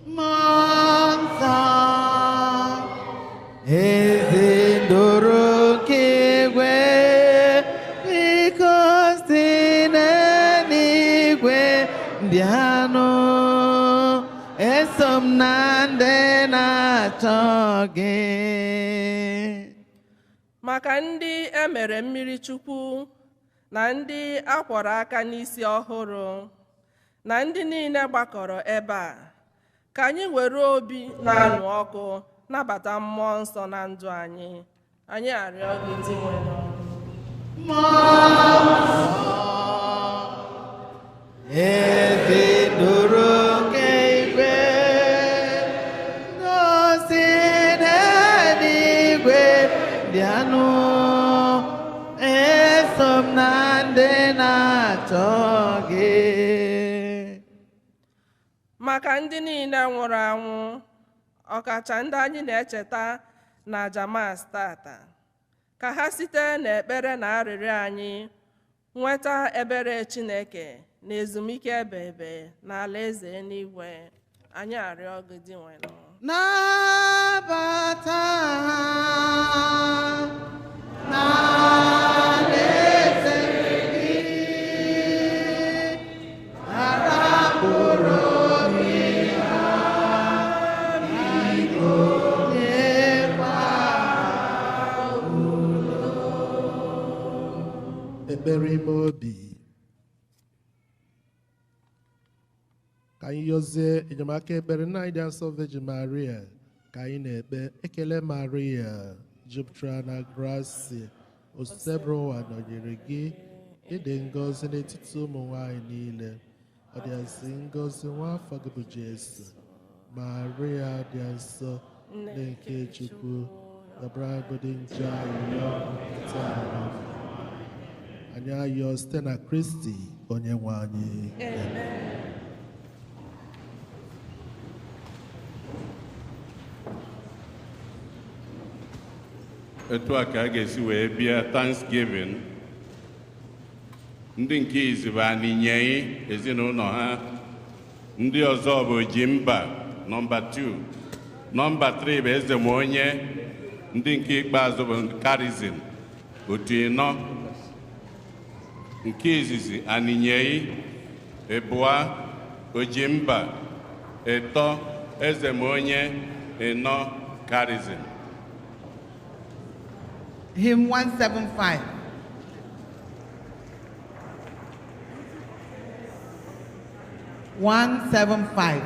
Mmụọ Nsọ, eze nduru nke igwe, biko si n'eluigwe bịanụ, eso m na ndị na-achọ gị. Maka ndị e mere mmiri Chukwu na ndị a kwọrọ aka n'isi ọhụrụ na ndị niile gbakọrọ ebe a, ka anyị were obi na-anụ ọkụ nabata Mmụọ Nsọ na ndụ anyị, anyị arịọ gị, Dinwenụ. Eze nduru nke igwe, si n'eluigwe bịanụ, eso m na ndị na-achọ gị. Maka ndị niile nwụrụ anwụ, ọkacha ndị anyị na-echeta na aja Mass tata, ka ha site n'ekpere na arịrịọ anyị nweta ebere Chineke na ezumike ebe ebe n'ala eze eluigwe, anyị arịọ gị, Dinwenụ. Nabata ha n'alaeze gị, ghara mkpụrụ obi ha, biko nyekwa. Ekpere ime obi. Ka anyị yọzie enyemaka ekpere nna anyị dị nsọ Virgin Maria. Ka anyị na-ekpe ekele Maria jupụtara na grasia, Osebụrụwa nọnyere gị, ịdị ngọzi n'etiti ụmụ nwanyị niile, ọ dịazị ngọzi nwa afọ gị bụ Jesu. Maria dị nsọ, nne nke Chukwu, yọbara bụ dị njọ arịrịọ taa na anyị ayọ site na Kristi onye nwe anyị. Amen. Etu a ka a ga-esi wee bịa Thanksgiving. Ndị nke izi bụ Anịnyei ezinụlọ ha, ndị ọzọ bụ Jimba nọmba 2, nọmba 3 bụ Ezemonye, ndị nke ikpeazụ bụ Karizin otu ịnọ. Nke izizi Anịnyei, ịbụa Ojimba, ịtọ Ezemonye, ịnọ Karizin. Hymn 175. 175.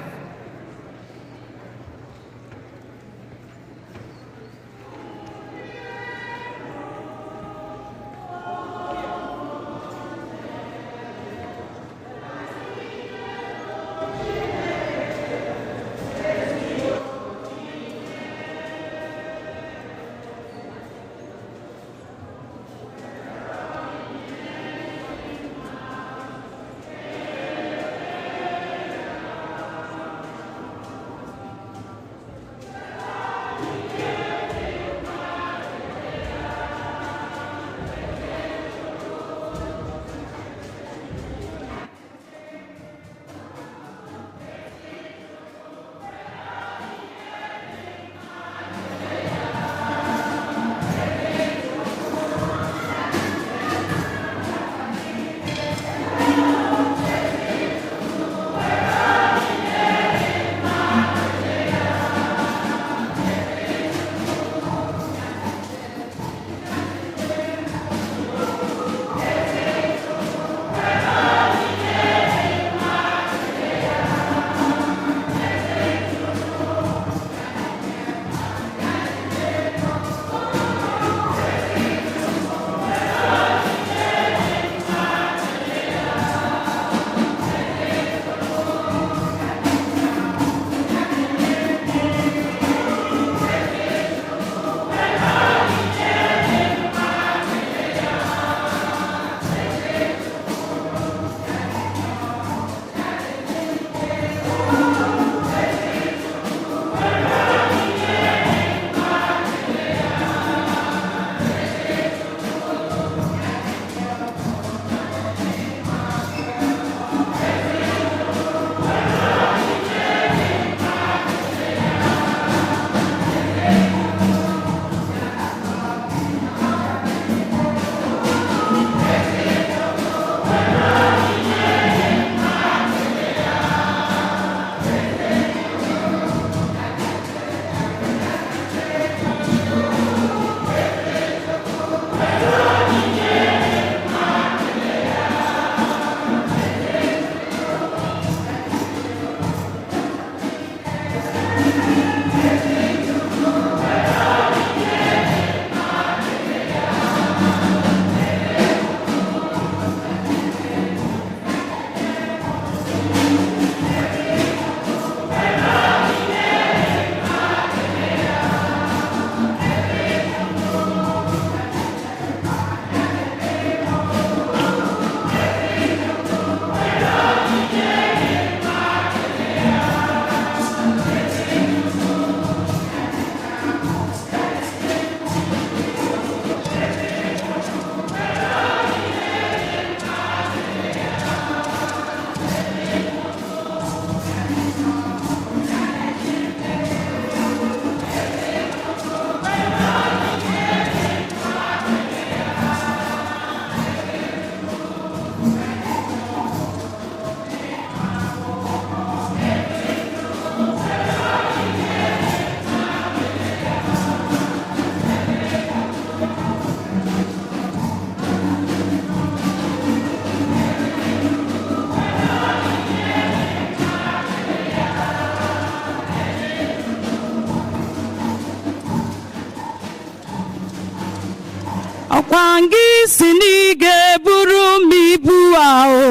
Ọkwa gị si na ị ga-eburu m ibu ahụ.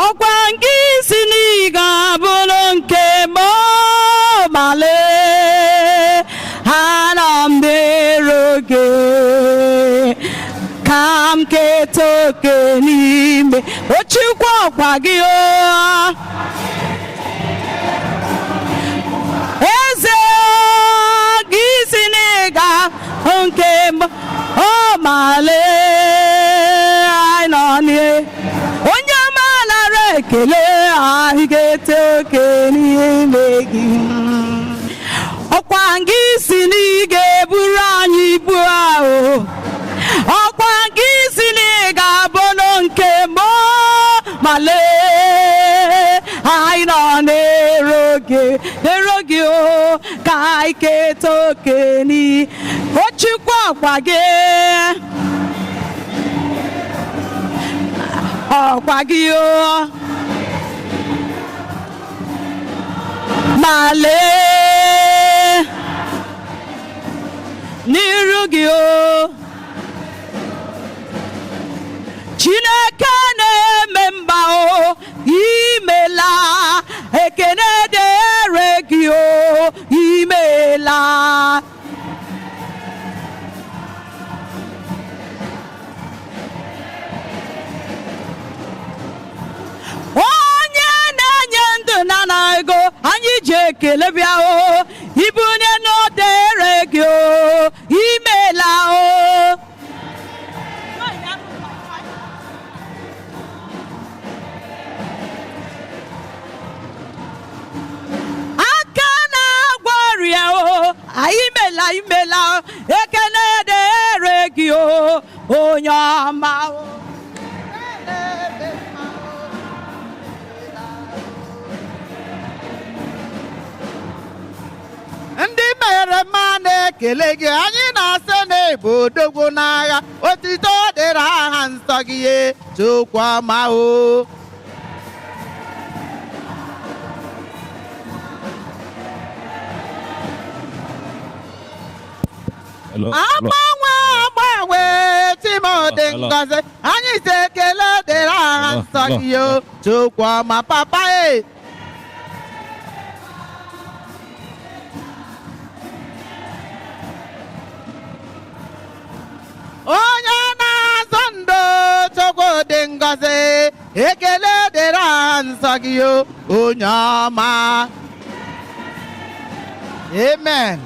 Ọkwa gị si na ị ga-abụrụ nke m ma lee ana m n'ere oge ka m keta oke n'ime ochikwa ọkwa gị o eze gị si na ị ga nke m ọ ma lee anyị nọ n'ie onye ọma nara ekele anyị ga-ete oke n'ime gị. Ọkwa gị si na ị ga-eburu anyị ibu ahụ. Ọkwa gị si na ị ga-abụrụ nke m ma lee anyị nọ n'ere oge n'ere oge o ka anyị keta oke n'ihe ochikwa ọkwa gị ọkwa gị o ma lee n'iru gị o Chineke na-eme mba o imela ekene dịrị gị o imela. Onye na-enye ndụ na na ego anyị ji ekele bịa o ibunye n'odere gị o imela o. Aka na-agwọ ọrịa o anyị mela imela ekele dịrị gị o onye ọma o. Ndị mere mma na-ekele gị anyị na-asị na ịbụ odogwu n'agha otito dịrị aha nsọ gị ye Chukwu ọma o. Agbanwe agbanwe Chimodi Ngozi anyị si ekele dịrị aha nsọ gị o Chukwu ọma papa e. Onye na-azọ ndụ Chukwu dị ngọzi ekele dịrị aha nsọ gị o onye ọma. Amen.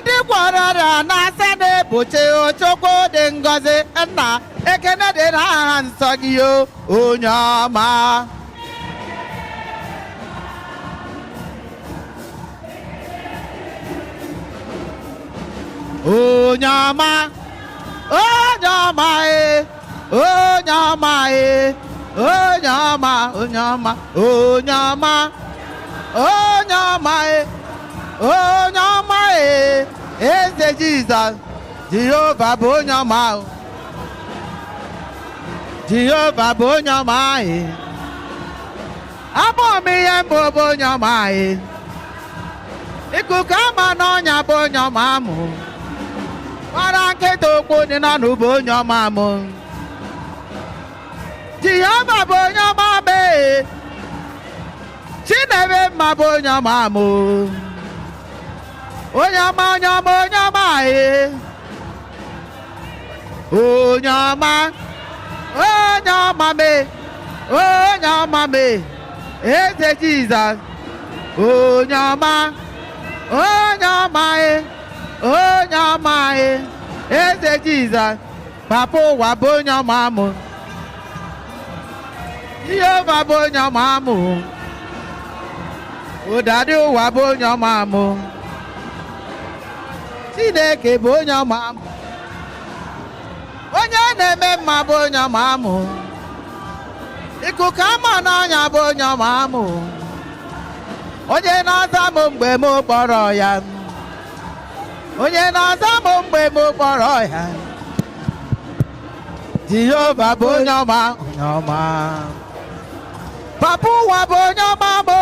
Ndị gwọrọ ọrịa na-asa na-ebochi Chukwu dị ngọzi nna ekele dịrị aha nsọ gị o onye ọma. Onye ọma, onye ọma e, onye ọma e, onye ọma, onye ọma, onye ọma, onye ọma e, onye ọma e, eze Jizọs, Jehova bụ onye ọma o. Jehova bụ onye ọma e. Abụ m ihe mbụ bụ onye ọma e. Ikuku ama n'ọnya bụ onye ọma mụ. Gbara nkịta okwu dị n'ọnụ bụ onye ọma mụ. Jehova bụ onye ọma mee. Chinebe mma bụ onye ọma mụ. Onye ọma onye ọma onye ọma ee. Onye ọma onye ọma mee. Onye ọma mee. Eze Jizọs onye ọma onye ọma ee. Onye ọma ee. Eze Jizọs papa ụwa bụ onye ọma mụ. Jehova bụ onye ọma mụ. Ụdadị ụwa bụ onye ọma mụ. Chineke bụ onye ọma mụ. Onye na-eme mma bụ onye ọma mụ. Ikuku ama n'ọnya bụ onye ọma mụ. Onye na-aza m mgbe m kpọrọ ya. Onye na-aza m mgbe m kpọrọ ya. Jehova bụ onye ọma onye ọma. Papa ụwa bụ onye ọma mụ.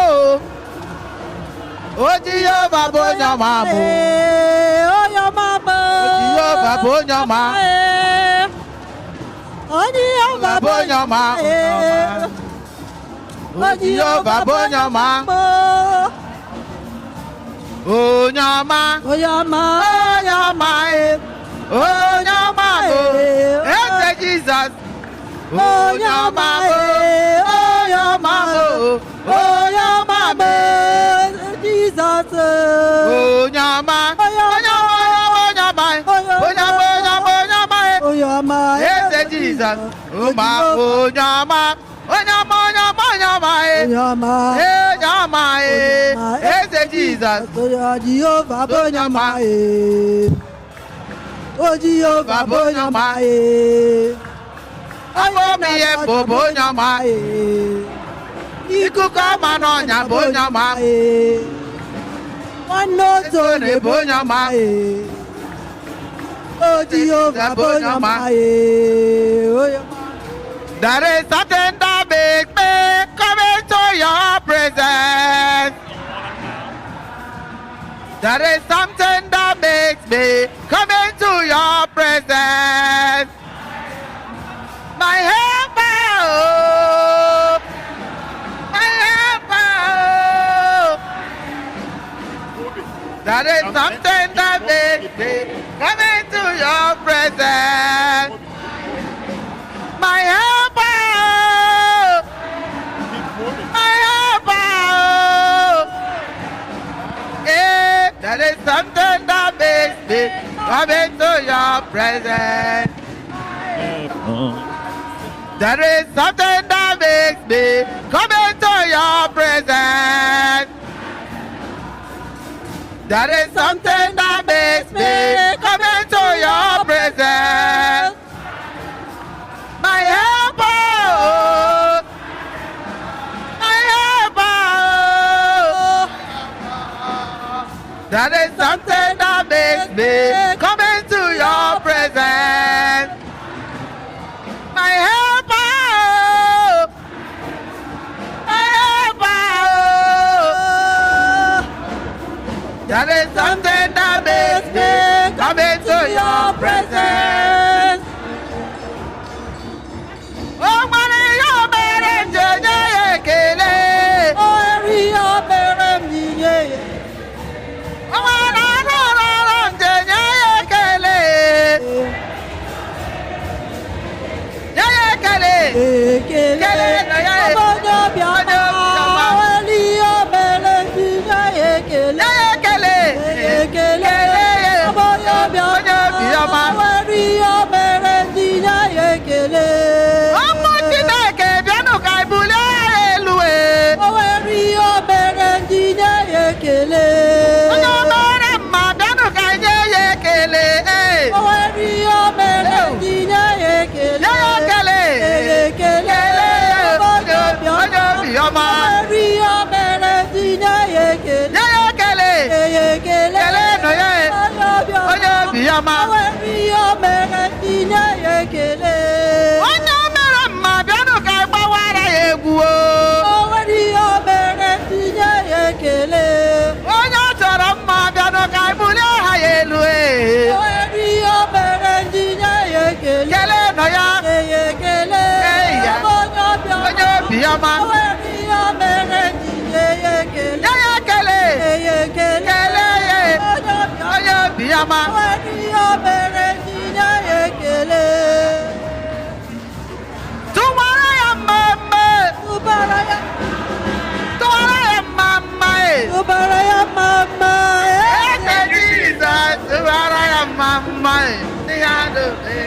O Jehova bụ onye ọma bụ. Onye ọma bụ. Jehova bụ onye ọma. Onye ọma bụ onye ọma. O Jehova bụ onye ọma. Onye ọma. Onye ọma. Onye ọma e. Onye ọma bụ. Eze Jizọs. Onye ọma bụ. Onye ọma bụ. Onye ọma bụ. Jizọs. Onye ọma. Onye ọma. Onye ọma. Onye ọma. Onye ọma. Onye ọma. Onye ọma. Eze Jizọs. Ụma onye ọma. Onye ọma. Onye ọma. Onye ọma. Onye ọma. Onye ọma. Eze Jizọs. Jehova bụ onye ọma. O Jehova bụ onye ọma. Afọ m ihe bụ bụ onye ọma. Ikuku ọma n'ọnya bụ onye ọma. Nwanne otu onye bụ onye ọma. O Jehova bụ onye ọma. There is something that makes me come into your presence. There is something that makes me come into your presence. My helper, oh, my helper, oh. There is something that makes me come into your presence. My helper, oh, my helper, oh. Eh, there is something that makes me come into your presence. There is something that makes me come into your presence. There is something that makes me come into your presence. My helper, oh, my helper, oh. There is something that makes me come into your presence. My helper, oh, my helper, oh. There is something that makes me come into your presence. O nwere ihe o mere m ji enye ya ekele. O nwere ihe o mere m ji nye ya. O nwere ọrụ ọrụ ọrụ m ji enye ya ekele. Nye ya ekele. Ekele. Kele na ya. Ọ bụ onye obiọma. Onye obiọma. O nwere ihe o mere m ji nye ya ekele. Nye ya ekele. Ekele. Kele ya. Ọ bụ onye obiọma. Onye obiọma. O nwere ihe o mere m ji nye ya ekele. Ụmụ Chineke, bịanụ ka anyị bulie ya elu e. O nwere ihe o mere m ji nye ya ekele. Onye mere mma, bịanụ ka anyị nye ya ekele. Ee. O nwere ihe o mere m ji nye ya ekele. Nye ya ekele. Ekele. Kele ya. Ọ bụ onye obiọma. Onye obiọma. O nwere ihe o mere m ji nye ya ekele. Nye ya ekele. Ekele. Kelenụ ya. Onye obiọma. Onye obiọma. O nwere ihe o mere m ji nye ya ekele. Onye mere mma, bịanụ ka anyị gbawara ya egwu o. O nwere ihe o mere m ji nye ya ekele. Onye ọ chọrọ mma, bịanụ ka anyị bulie aha ya elu e. O nwere ihe o mere m ji nye ya ekele. Kelenụ ya. Ekele. Ee ya. Ọ bụ onye obiọma. Onye obiọma. O nwere ihe o mere m ji nye ya ekele. Nye ya ekele. Ekele. Kelee ya. Onye obiọma. Onye obiọma. O nwere ihe o mere m ji nye ya ekele. Tụwara ya mma mma. Tụbara ya. Tụwara ya mma mma e. Tụbara ya mma mma. Eze Jizọs, tụwara ya mma mma e. Ihe adụ e.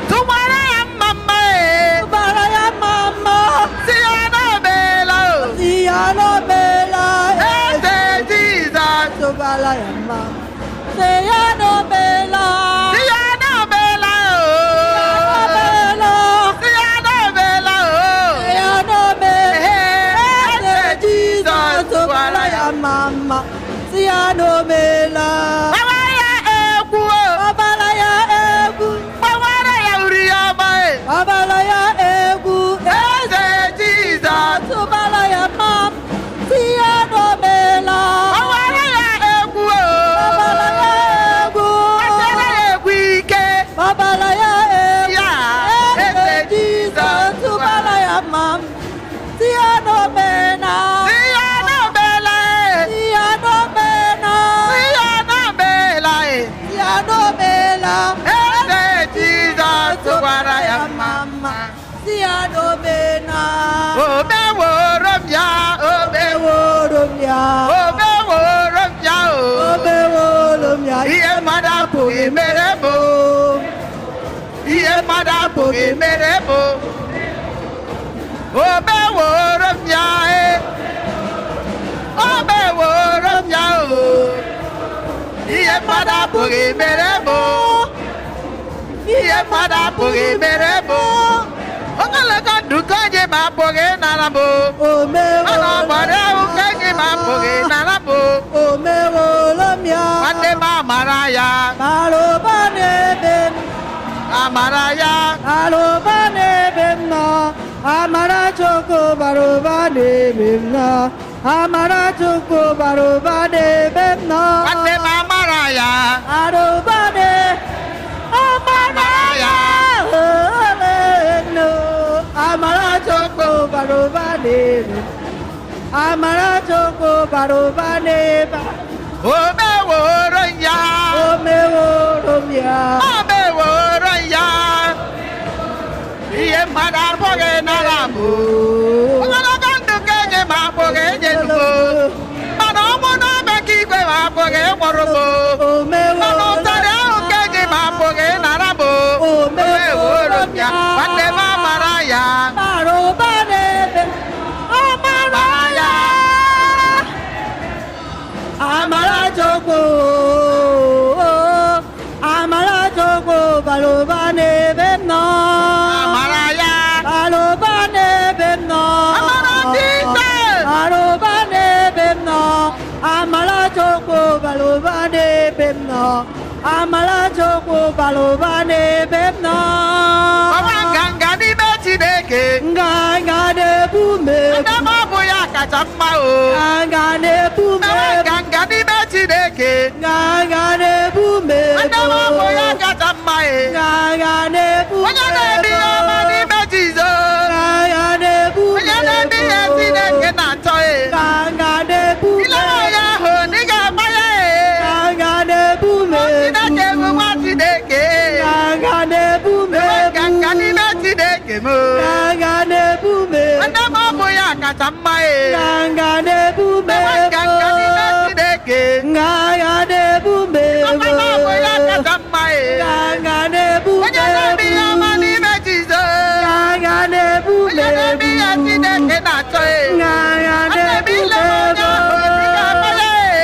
Tụwara ya mma mma e. Tụbara ya mma mma. Si ya na o meela o. Si ya na o meela. Eze Jizọs. Tụbara ya mma. Si ya na o meela. Si ya na o meela o. O meela. Si ya na o meela o. Si ya na o meela. Eze Eze Jizọs, tụbara ya mma mma. Si ya na o meela. Gbawara ya egwu o. Gbabara ya egwu. Gbawara ya uri ọma e. Gbabara ya egwu. Eze Jizọs. Tụbara ya mma. Si ya na o meela. Gbawara Si ya n'omena. Si ya n'omela e. Si ya n'omena. Si ya n'omela e. Si ya n'omela. Eze Jizọs gwara ya mma mma. Si ya n'omena. Omeworo m ya, omewo, Omeworo m ya. omeworo m ya o. Omeworo m ya. Ihe mmadụ apụghị mere m o. Ihe mmadụ apụghị mere m o. Omeworo m ya e. Omeworo m ya o. Ihe mmadụ apụghị mere m o. Ihe mmadụ apụghị mere m o. Ogologo ndụ ka onye ma apụghị nara m o. Mana Omeworo ọgbara ahụ ka enyi m apụghị nara m o. Omeworo m ya. Nwanne m amara ya, Bara ụba n'ebe m. amara ya. Bara ụba n'ebe m nọ. Amara Chukwu bara ụba n'ebe m nọ. Amara Chukwu bara ụba n'ebe m nọ. Nwanne m amara ya, Bara ụba n'e- Amara ya. Olenu. Amara Chukwu bara ụba n'ebe m. Amara Chukwu bara ụba n'ebe a. Omeworo ya, O meworo m ya. omeworo ya. Ihe mmadụ apụghị nara m o. Ogologo ndụ ka enyi m apụghị inye m o. Mana ọnwụ n'ome ka igwe m apụghị ịgbọrọ m o. Mana ụtarị ahụ ka enyi m apụghị nara m o. Omeworo m ya, nwanne m amara ya. Bara ụba n'ebe m. Amara ya. Amara Chukwu. Amara Chukwu bara ụba n'ebe m nọ. Amara ya. Bara ụba n'ebe m nọ. Amara Jizọs. Bara ụba n'ebe m nọ. Amara Chukwu bara ụba n'ebe m nọ. Amara Chukwu bara ụba n'ebe m nọ. Ọnwa nganga n'ime Chineke. Nganga na-ebu m ebu. Nne m ọ bụ ya kacha mma o. Nganga na-ebu m Ọnwa ebu. nganga n'ime Chineke. Nganga na-ebu m ebu. Nne m ọ bụ ya kacha mma e. Nganga na-ebu m Onye na-eme ihe ọma ebu. n'ime Jizọs. Nganga na-ebu m Onye na-eme ihe ebu. Chineke na-achọ e. Nganga na-ebu m Ilere ebu. onye ahụ na ị ga-agba ya e. Nganga na-ebu m ebu. Chineke bụ nwa Chineke. Nganga na-ebu m Enwe ebu. nganga n'ime Chineke m. Nganga na-ebu m ebu. Nne m ọ bụ ya kacha mma e. Nganga na-ebu m Enwe ebu. nganga n'ime Chineke. Nganga na-ebu m ebu. Ọkwa na ọ bụ ya kacha mma e. Nganga na-ebu m Onye na-eme ihe ọma ebu. n'ime Jizọs. Nganga na-ebu m Onye na-eme ihe ebu. Chineke na-achọ e. Nganga Nwanne m na-ebu m ile m onye ebu. ahụ dị ga-agba ya e.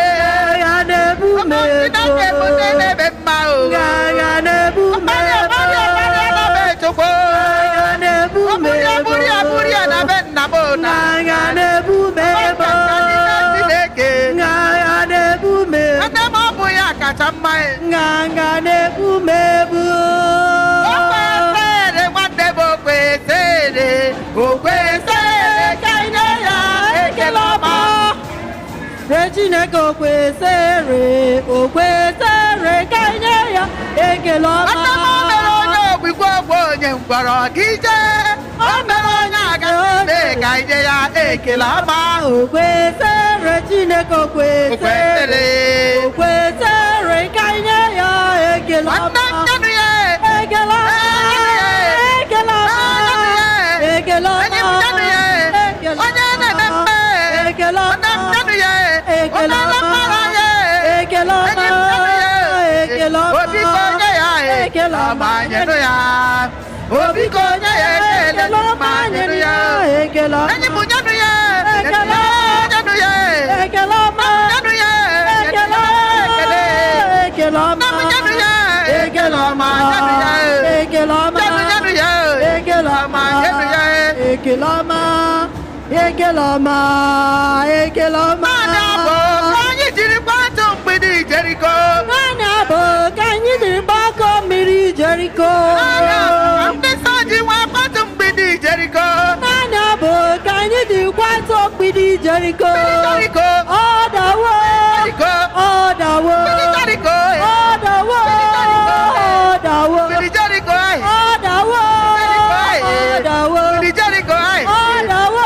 Nganga na-ebu m Ọkwa Chineke bụ ebu. ndị na-eme mma o. Nganga na-ebu m Ọkparị ebu. ọkparị ọkparị na be Chukwu. Nganga na-ebu Ọ m bụrụ ya ebu. bụrụ ya bụrụ ya na be nna m na. Nganga na-ebu m ebu. Nganga n'ime Chineke. Nganga na-ebu m ebu. Nwanne m ọ bụ ya kacha mma e. Nganga na-ebu m ebu. O kwesịrị nwanne m o kwesịrị o kwesịrị ka nye ya ekele ọma. Re Chineke o kwesịrị, o kwesịrị ka nye ya ekele ọma. Nwanne m o mere onye ogbugbo ogbu onye ngwọrọ gị jee. O mere onye agadi ka nye ya ekele ọma. O kwesịrị Chineke o O kwesịrị, kwesịrị. o kwesịrị ka nye ya ekele Nwanne ọma. m nyenụ ya Ekele ọma, ekele ọma, ekele ọma, Enyi m nyenụ ya ekele onye na-eme ọma, mme ekele nwanne m ọma. nyenụ ya Ekele onye ọma, na-mara ya ekele ọma, enyi m nyenụ ya ekele ọma, obi ka onye ya ekele ọma, ọma nyenụ ya obi ka onye ya ekele ekele ọma ma nyenụ ya ekele ọma, enyi m nyenụ ya Ekele. nyenụ ya ekele ọma, nyenụ ya ekele ekele ekele ọma, nne m nyenụ ya ekele ọma, nyenụ ya ekele ọma, nyenụ nyenụ ya ekele ọma, nyenụ ya ekele ọma, ekele ọma, ekele ọma. Naanị abụ ka anyị jiri kwatụ mgbidi Jeriko. Naanị abụ ka anyị jiri gbakọ mmiri Jeriko. Naanị abụ ka ndị nsọ ji nwee kwatụ mgbidi Jeriko. Naanị abụ ka anyị jiri kwatụ mgbidi Jeriko. Mgbidi Jeriko. Ọ dawo. Jeriko. Ọ dawo. Mgbidi Jeriko. Ọ dawo. Ọ dawo. Mgbidi Jeriko. Ọ dawo. Jeriko. Ọ dawo. Mgbidi Jeriko. Ọ dawo.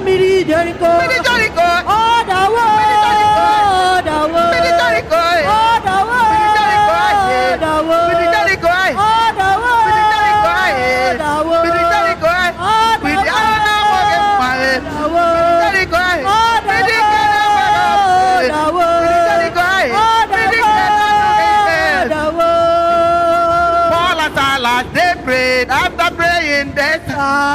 Mmiri Jeriko. Mmiri Jeriko. Ọ dawo. Mmiri Jeriko. Ọ dawo. Mmiri Jeriko. Ọ dawo. Mmiri Jeriko. Ọ dawo. Mmiri Jeriko. Ọ dawo. Mmiri Jeriko. Ọ dawo. Mmiri Jeriko. Ọ Mmiri ahụ na-amaghị mma. dawo. Mmiri Jeriko. Ọ Mmiri nke na-amaghị dawo. Mmiri Jeriko. Ọ Mmiri nke na-amaghị dawo. Paul and Silas, they prayed. After praying, they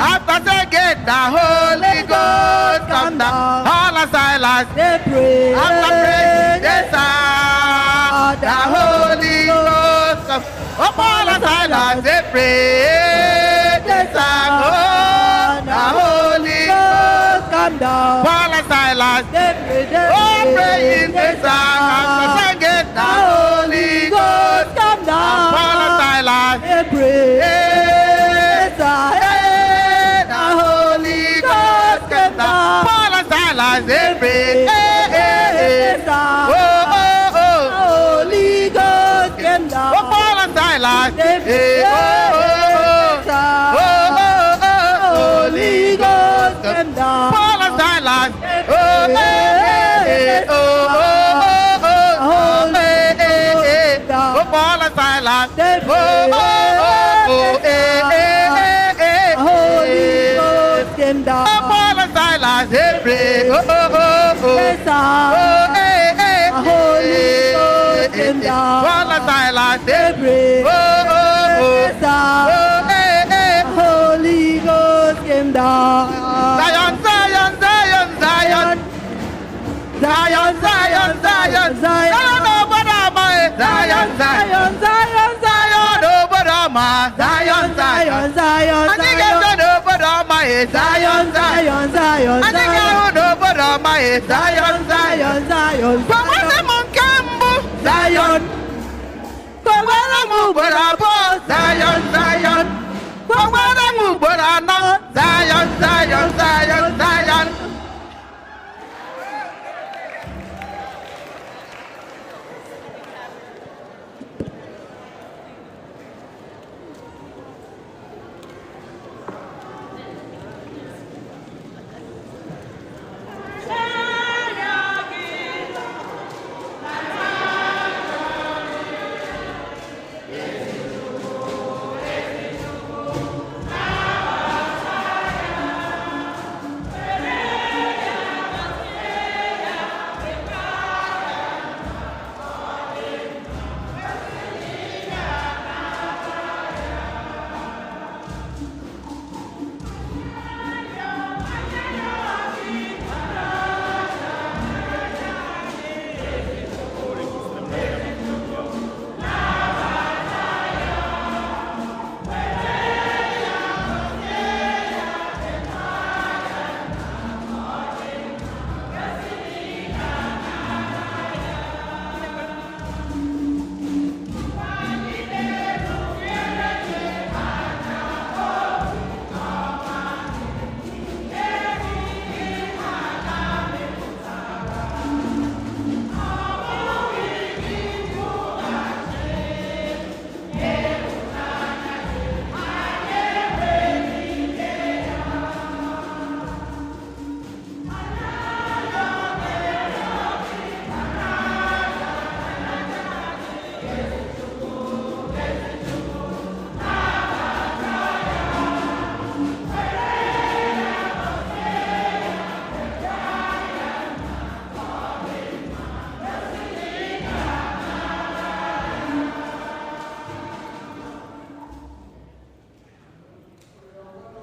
after saying the Holy Ghost come down. Paul and Silas, They pray. after praying, they sang the Holy Ghost come. Oh, Paul and Silas, they prayed. They sang, oh, the Holy Ghost. Come down. Paul and Silas, They pray. They oh, praying, they sang. After singing, the Holy Ghost. Come down. Paul and Silas, They pray. hey, Hey, hey, the Holy Ghost came down. Paul and Silas, they prayed. Hey, hey, hey. Oh, oh, oh. Holy Ghost came down. Oh, Paul and Silas. They Hey, oh, oh, oh. Oh, oh, oh. Holy Ghost came down. Paul and Silas. Oh, hey, hey, hey. Oh, oh, oh, oh. Hey, hey, hey. Oh, Paul and Silas. Oh, oh, oh, oh. Hey, hey, hey, hey. Holy Ghost came down. Oh, Paul and Silas, they pray. Oh, oh, oh, oh. Oh, hey, hey. Holy Ghost came down. Paul and Silas, they They pray. Oh, oh, oh. Oh, hey, hey. Holy Ghost came down. Zion, Zion, Zion, Zion. Zion, Zion, Zion. Zion. Zion, obodo ọma, eh. Zion, Zion. Zion, Zion, Zion, obodo ọma. Zion, Zion. Zion, Zion, Anyị ga-eje n'obodo ọma, eh. Zion, Zion. Zion, Zion, Anyị ga-ahụ n'obodo ọma, eh. Zion, Zion. Zion, Zion, Gwa nwanne m nke mbụ, Zion. Gwakwara m ugboro abụọ, Zion, Zion. Gwakwara m ugboro anọ, Zion, Zion, Zion, Zion.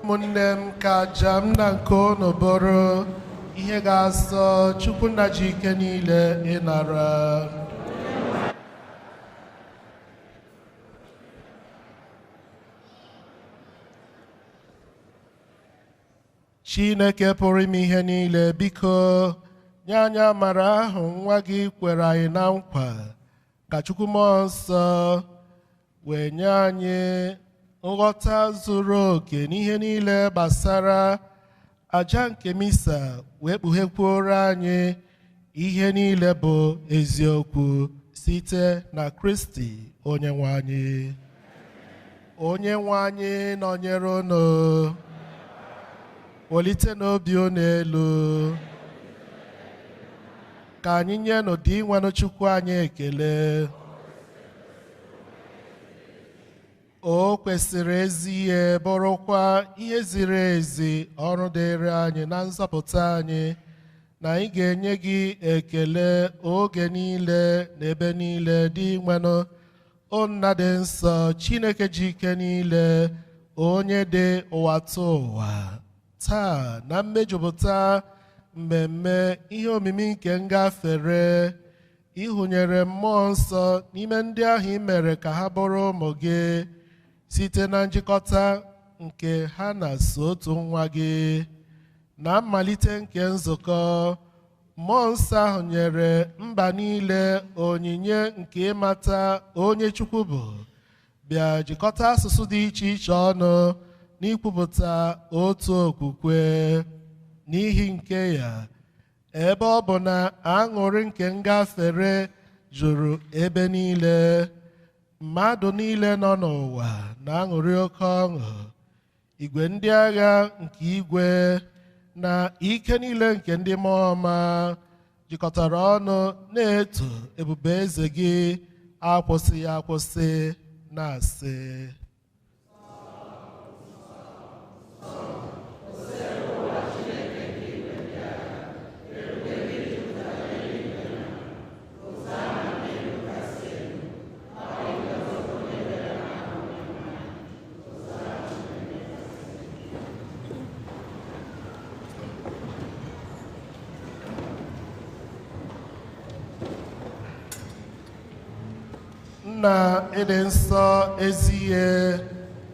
Ụmụnne m, ka aja m na nke unu bụrụ ihe ga-asọ Chukwu nna ji ike niile ịnara. Chineke pụrụ ime ihe niile, biko nye anyị amara ahụ nwa gị kwere anyị na nkwa, ka Chukwu Mmụọ Nsọ wee nye anyị nghọta zuru oke n'ihe niile gbasara aja nke misa, wee kpughekwuoro anyị ihe niile bụ eziokwu site na Kristi onye nwe anyị. Onye nwe anyị nọnyere unu. Welite n'obi unu elu. Ka anyị nyenụ Dinwenụ Chukwu anyị ekele. O kwesịrị ezi ihe bụrụkwa ihe ziri ezi ọrụ dịrị anyị na nzọpụta anyị na anyị ga-enye gị ekele oge niile na ebe niile Dinwenụ, o Nna dị nsọ, Chineke ji ike niile, onye dị ụwa tụ ụwa. Taa na mmejupụta mmemme ihe omimi nke ngafere, ịhụnyere mmụọ nsọ n'ime ndị ahụ i mere ka ha bụrụ ụmụ gị site na njikọta nke ha na so otu nwa gị. Na mmalite nke nzukọ, mmụọ nsọ ahụ nyere mba niile onyinye nke ịmata onye Chukwu bụ, bịa jikọta asụsụ dị iche iche ọnụ n'ikwupụta otu okwukwe. N'ihi nke ya, ebe ọ bụ na aṅụrị nke ngafere juru ebe niile, mmadụ niile nọ n'ụwa na-aṅụrị oke ọṅụ. Igwe ndị agha nke igwe na ike niile nke ndị mmụọ ọma jikọtara ọnụ na-eto ebube eze gị akwụsịghị akwụsị na-asị: Nna ịdị nsọ ezi ihe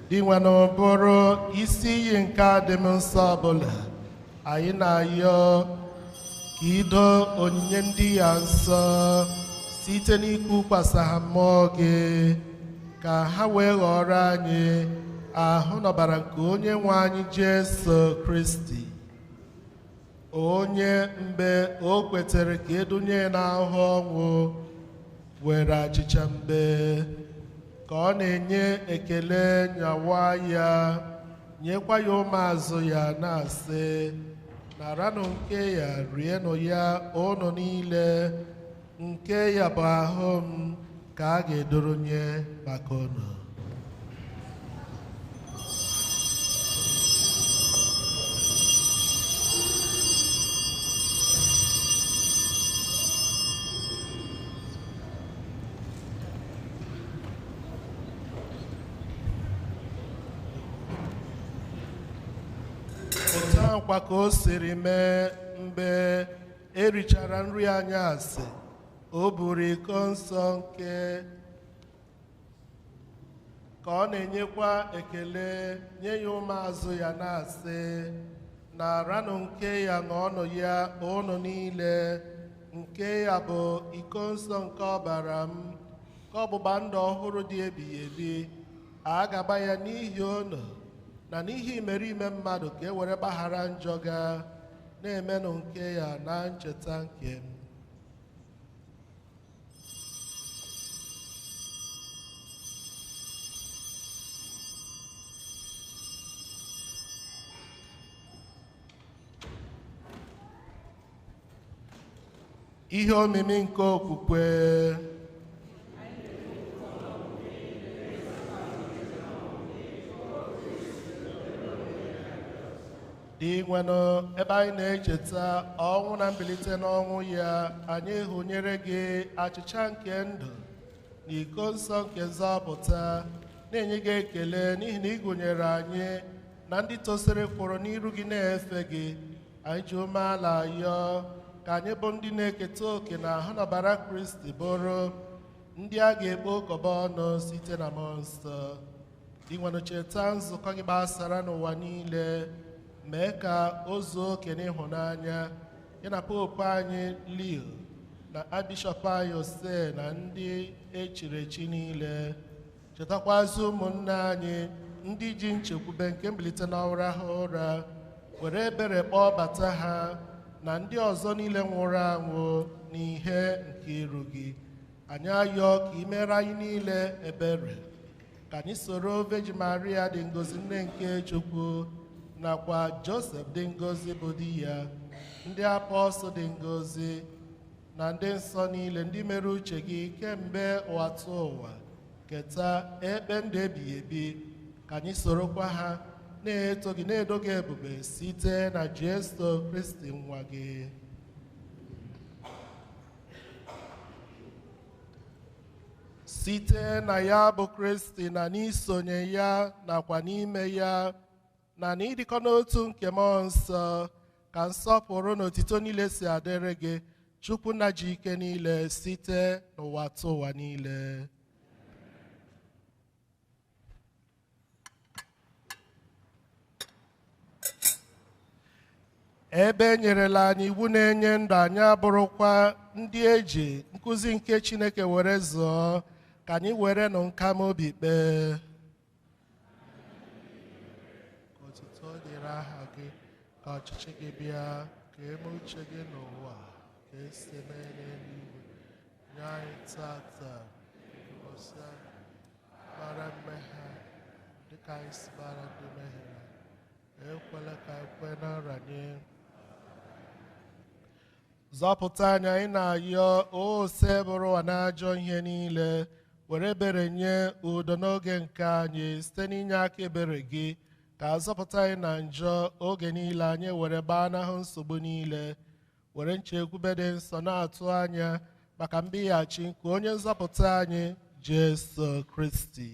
Dinwenụ bụrụ isi iyi nke adịm nsọ ọbụla, anyị na-ayọ ka ido onyinye ndị ya nsọ site n'ịkwụkwasị ha mmụọ gị, ka ha wee ghọrọ anyị ahụ n'ọbara nke onye nwe anyị Jesu Kristi, onye mgbe o kwetere ka edunye n'ahụ ọnwụ were achịcha mbe ka ọ na-enye ekele nyawa ya, nyekwa ya ụmụazụ ya na-asị: naranụ nke ya, rienụ ya unu niile, nke ya bụ ahụ m ka a ga-edoro nye maka unu. Kwa ka o siri mee mgbe erichara nri anyasị, o buru iko nsọ nke ka ọ na-enyekwa ekele nye ya ụmụazụ ya na-asị: naranụ nke ya ṅụọnụ ya unu niile, nke ya bụ iko nsọ nke ọbara m, ka ọgbụgba ndụ ọhụrụ dị ebighị ebi, a ga-agba ya n'ihi unu na n'ihi imerime mmadụ ka e were gbaghara njọ ga, na-emenụ nke ya na ncheta nke m. Ihe omimi nke okwukwe. Dinwenụ, ebe anyị na-echeta ọnwụ na mbilite n'ọnwụ ya, anyị hụnyere gị achịcha nke ndụ na iko nsọ nke nzọpụta, na-enye gị ekele n'ihi na ị gụnyere anyị na ndị tosiri kwụrụ n'iru gị na-efe gị. Anyị ji umeala yọọ ka anyị bụ ndị na-eketa oke na ahụ na ọbara Kristi bụrụ ndị a ga-ekpokọba ọnụ site na mmụọ nsọ. Dinwenụ, cheta nzukọ gị gbasara n'ụwa niile, mee ka o zuo oke n'ịhụnanya ya na popu anyị Leo na abishọp anyị Ose na ndị echiri echi niile. Chetakwazi ụmụnne anyị ndị ji nchekwube nke mbilite n'ọnwụ ha ụra, were ebere kpọọ bata ha na ndị ọzọ niile nwụrụ anwụ n'ihe nke iru gị. Anyị ayọọ ka ị mere anyị niile ebere, ka anyị soro Virgin Maria dị ngọzi nne nke Chukwu nakwa Joseph dị ngọzi bụ di ya, ndị apọstụl dị ngọzi na ndị nsọ niile ndị mere uche gị kemgbe ụwa tụ ụwa, keta ekpe ndụ ebighị ebi, ka anyị sorokwa ha na-eto gị na-edo gị ebube site na Jesu Kristi nwa gị. Site na ya bụ Kristi na n'isonye ya nakwa n'ime ya na n'ịdịkọ n'otu nke Mmụọ Nsọ, ka nsọpụrụ na otito niile si adịrị gị, Chukwu nna ji ike niile, site n'ụwa tụ ụwa niile. Ebe e nyerela anyị iwu na-enye ndụ, anyị abụrụkwa ndị eji nkụzi nke Chineke were zụọ, ka anyị were nụ nkamobi kpee. Ka otuto dịrị aha gị, ka ọchịchị gị bịa, ka eme uche gị n'ụwa ka esi eme n'eluigwe. Nye anyị tata ụbọchị gbara mmehie dịka anyị si gbara ndị mehiere. Ekwela ka anyị kwee na nranye. Zọpụta anyị, anyị na-ayọ ose bụrụ ụwa n'ajọ ihe niile, were ebere nye udo n'oge nke anyị site n'inye aka ebere gị, ka azọpụta anyị na njọ oge niile anyị were gbanahụ nsogbu niile, were nchekwube dị nsọ na-atụ anya maka mbịghachi nke onye nzọpụta anyị Jesu Kristi.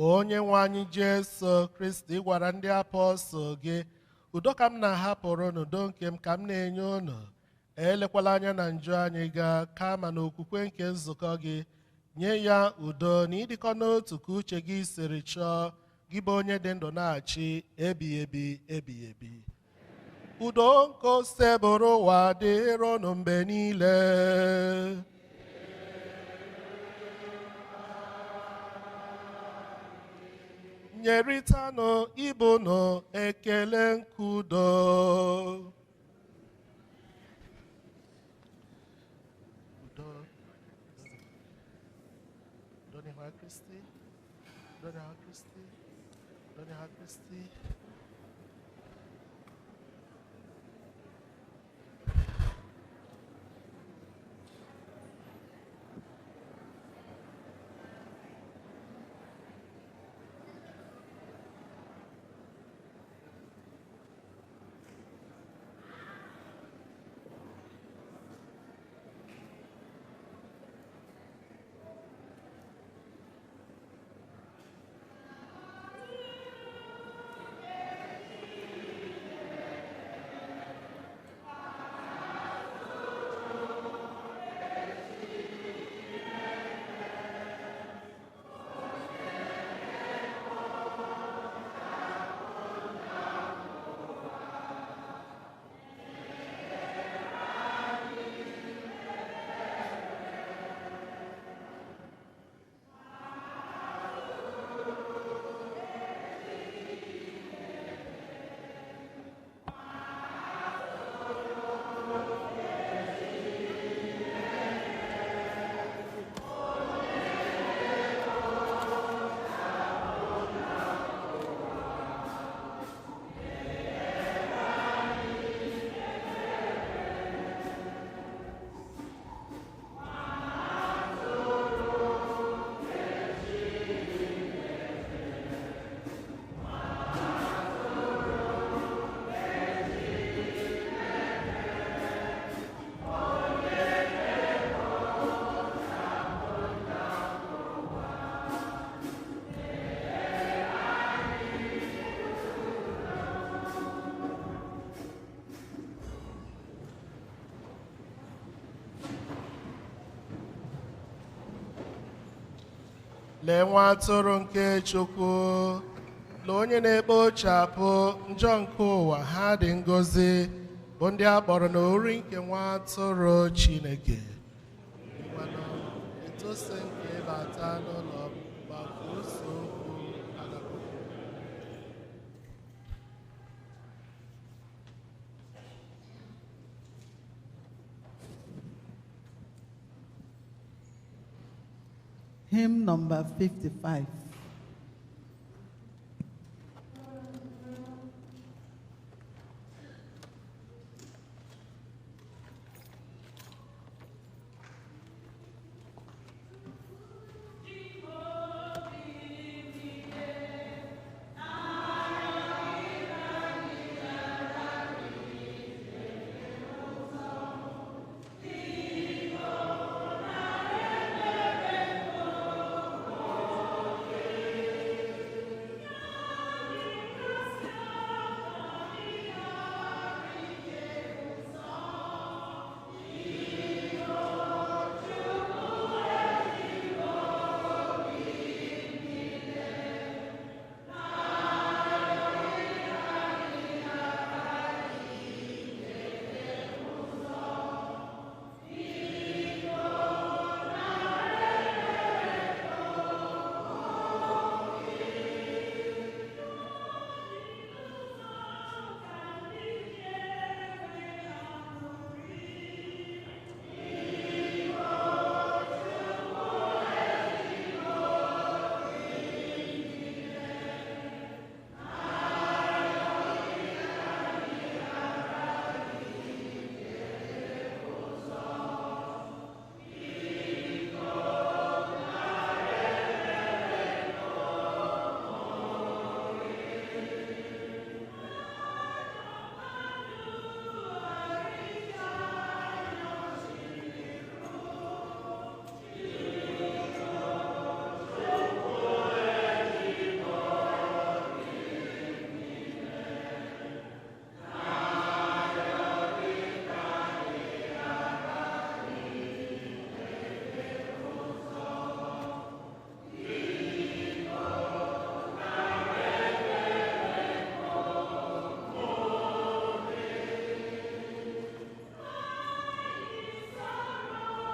Onye nwe anyị Jesu Kristi gwara ndị apọstụl gị, udo ka m na-ahapụrụ unu, udo nke m ka m na-enye unu. Elekwala anya na njọ anyị gaa, kama na okwukwe nke nzukọ gị, nye ya udo na ịdịkọ n'otu ka uche gị siri chọọ, gị bụ onye dị ndụ na-achị ebighị ebi ebighị ebi. Udo nke osebụrụ ụwa dịrị unu mgbe niile. Nyeritanụ ibe unu ekele nke udo. Udo. Udo n'ihu Kristi. Udo n'ihu Kristi. Udo n'ihu Kristi. Lee nwa atụrụ nke Chukwu, lee onye na-ekpochapụ njọ nke ụwa, ha dị ngọzi bụ ndị a kpọrọ n'ori nke nwa atụrụ Chineke. Etosi nke bata n'ụlọ maka ose okwu agakọ. Hymn number 55.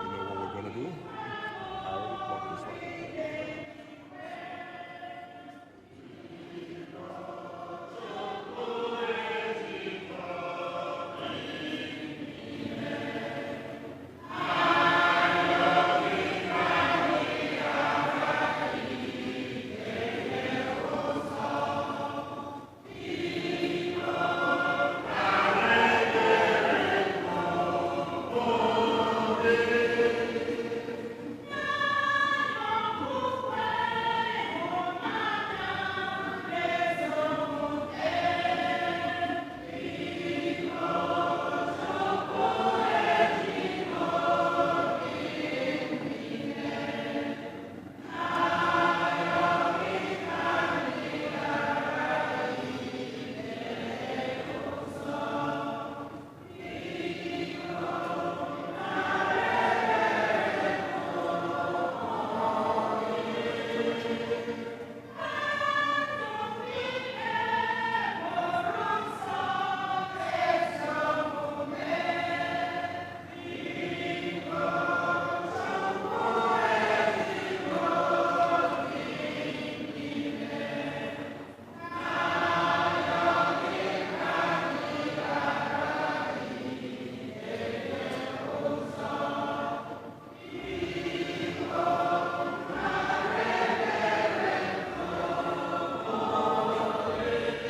You know what we're gonna do? I already plugged this one.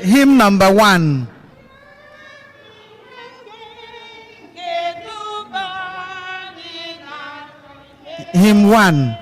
Hymn number 1. Hymn 1.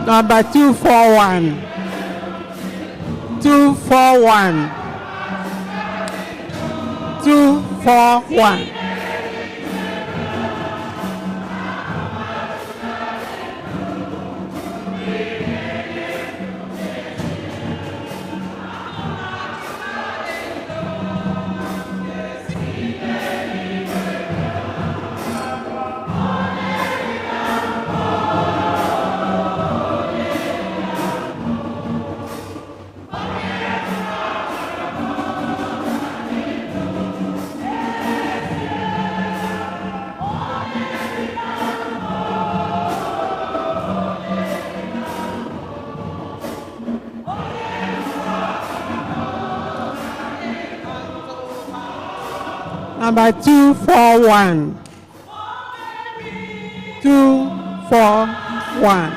Number 241. 241. 241. Number 241. 241.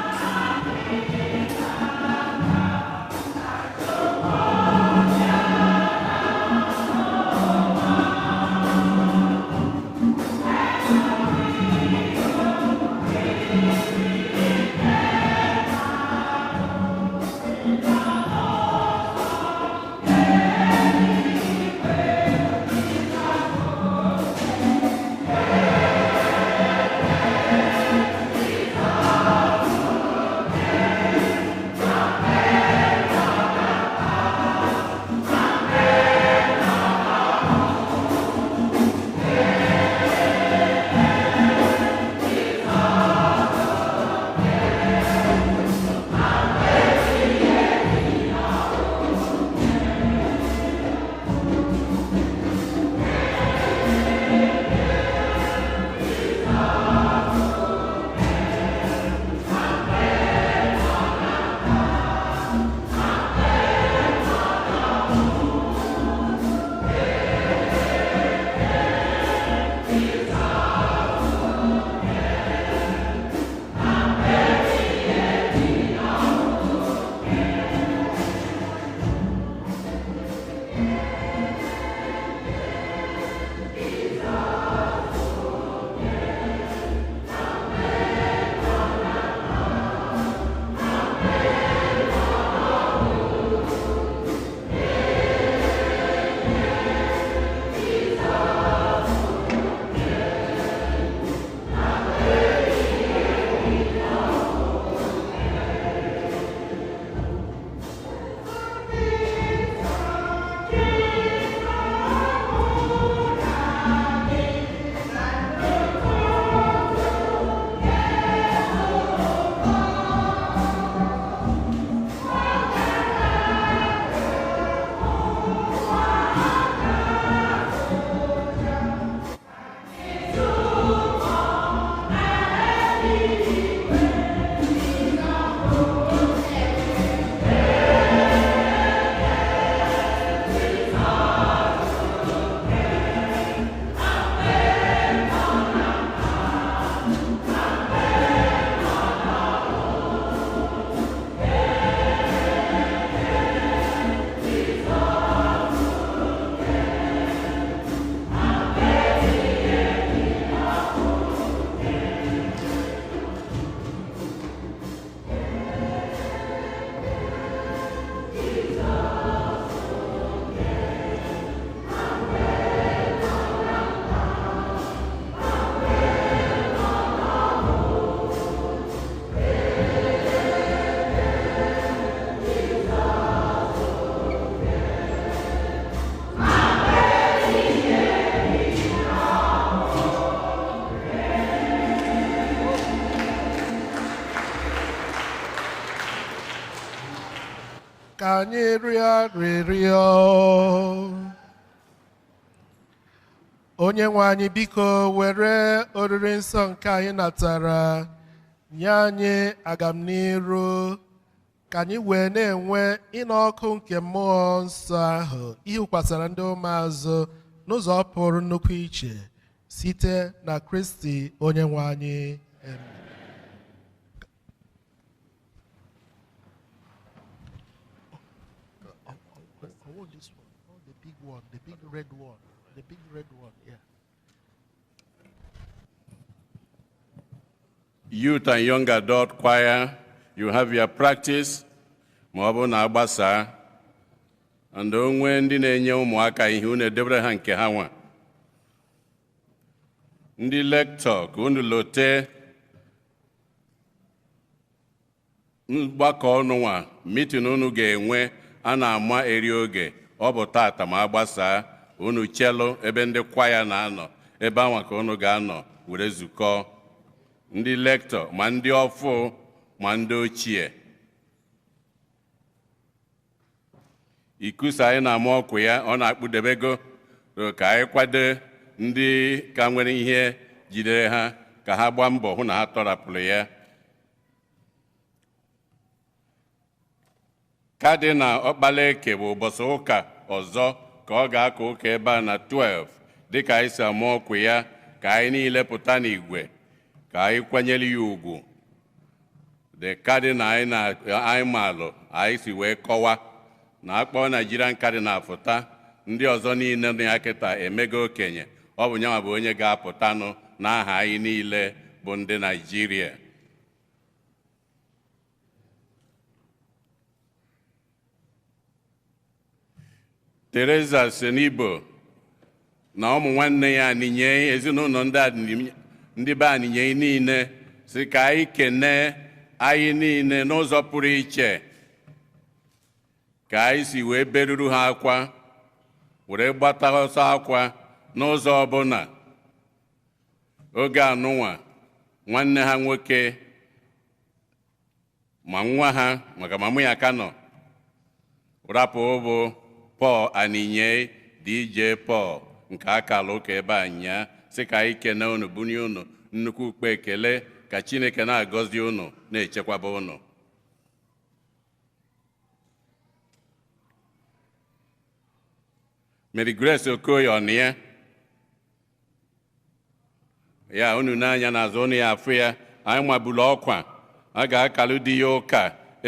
Ka anyị rịọ arịrịọ. Onye nwe anyị, biko were oriri nsọ nke anyị natara nye anyị agamniru, ka anyị wee na-enwe ịnụ ọkụ nke mmụọ nsọ ahụ ihukwasara ndị ụmụazụ n'ụzọ pụrụ nnukwu iche site na Kristi onye nwe anyị. Amen. The big red one, the big red one, yeah. Youth and Young Adult Choir You have your practice ma ọ bụrụ na agbasaa, and onwe ndị na-enye ụmụaka ihe, unu edebere ha nke ha nwa. Ndị lector, ka unu lote mgbakọ unu nwa, meeting unu ga-enwe a na-ama eri oge. Ọ bụ tata ma agbasaa. Unu chelu ebe ndị kwaya na-anọ, ebe anwa ka unu ga-anọ were zukọ, ndị lector, ma ndị ọfụ ma ndị ochie. ICCUSA anyị na-ama ọkụ ya, ọ na-akpụdebego ka anyị kwado. Ndị ka nwere ihe jidere ha, ka ha gbaa mbọ hụ na ha tọrapụrụ ya. Cardinal Ọkpalaeke bụ ụbọchị ụka ọzọ ka ọ ga-aka ụka ebe a na 12, dịka anyị si ama ọkụ ya, ka anyị niile pụta n'igwe ka anyị kwanyere ya ugwu. The cardinal anyị na anyị maalụ anyị si wee kọwa na akpọ Nigerian cardinal fụta, ndị ọzọ niile nọ ya kịta emego okenye. Ọ bụ nyanwa bụ onye ga-apụtanụ n'aha anyị niile bụ ndị Naijiria. Teresa Senibo na ụmụ nwanne ya anịnye, ezinụlọ ndị be anịnye niile si ka anyị kene anyị niile n'ụzọ pụrụ iche, ka anyị si wee beruru ha akwa, were gbata ọsọ akwa n'ụzọ ọbụla oge anụnwa nwanne ha nwoke ma nwa ha, maka mamụ ya ka nọ rapụ, bụ Paul Aninye, DJ Paul nke akala ụka ebe a nyaa, sị ka anyị kene unu, bunye unu nnukwu ukpe ekele, ka Chineke na-agọzi unu, na-echekwaba unu. Mary Grace Okoye ọnụ ya ya unu n'anya n'azụ unu ya afụ ya. Anyị mabulu ọkwa a ga-akalụ di ya ụka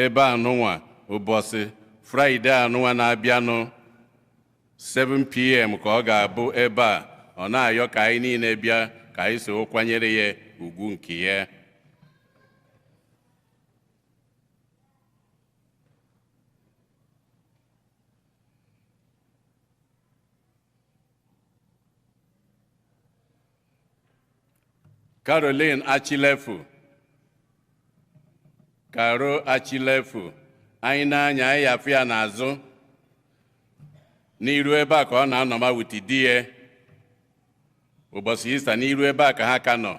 ebe anụnwa ụbọchị Friday anụnwa na-abịanụ, 7 p.m. ka ọ ga-abụ ebe a. Ọ na-ayọ ka anyị niile bịa ka anyị so kwanyere ya ugwu nke ya. Caroline Achilefu, Caro Achilefu, anyị na-anya anyị afụ ya n'azụ n'iru ebe a ka ọ na-anọma with di ya. Ụbọchị Ista n'iru ebe a ka ha ka nọ,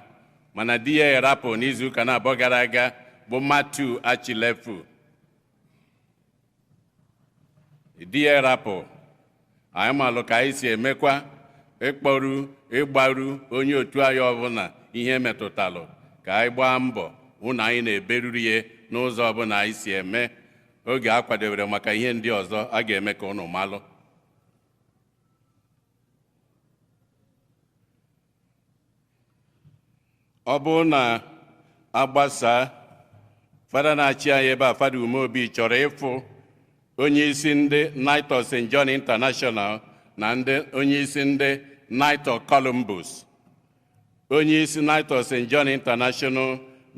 mana di ya erapụ n'izuụka na-abụọ gara aga, bụ Matthew Achilefu. Di ya erapụ. Anyị malụ ka anyị si emekwa ịkpọrụ ịgbaru onye otu anyị ọbụla ihe metụtalụ, ka anyị gbaa mbọ hụ na anyị na-eberuru ya n'ụzọ ọbụla anyị si eme. Oge a kwadebere maka ihe ndị ọzọ a ga-eme ka ụnụ malụ. Ọ bụrụ na agbasaa, fada na-achị anyị ebe a, Fada Umeobi, chọrọ ịfụ onye isi ndị Knight of St. John International na ndị onye isi ndị Knight of Columbus. Onye isi Knight of St. John International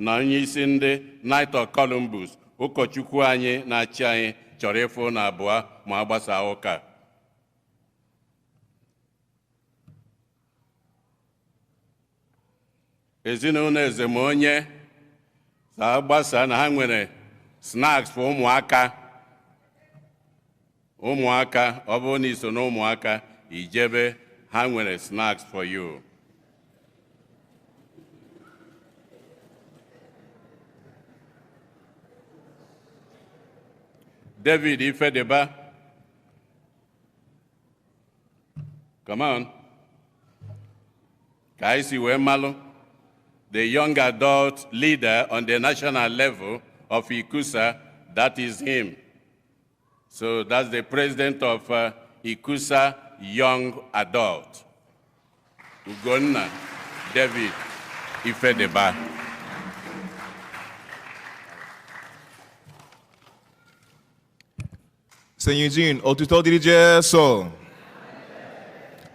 na onye isi ndị Knight of Columbus, ụkọchukwu anyị na-achị anyị chọrọ ịfụ na abụọ ma agbasaa ụka. Ezinụlọ Ezemonye agbasa na ha nwere snacks for ụmụaka. Ụmụaka, ọ bụrụ na iso na ụmụaka ijebe, ha nwere snacks for you. David Ifedeba, come on. Ka anyị si wee malụ, the young adult leader on the national level of ICCUSA, that is him. So that's the president of ICCUSA Young Adult, Ugonna David Ifedeba. St. Eugene, Otito dịrị Jesu.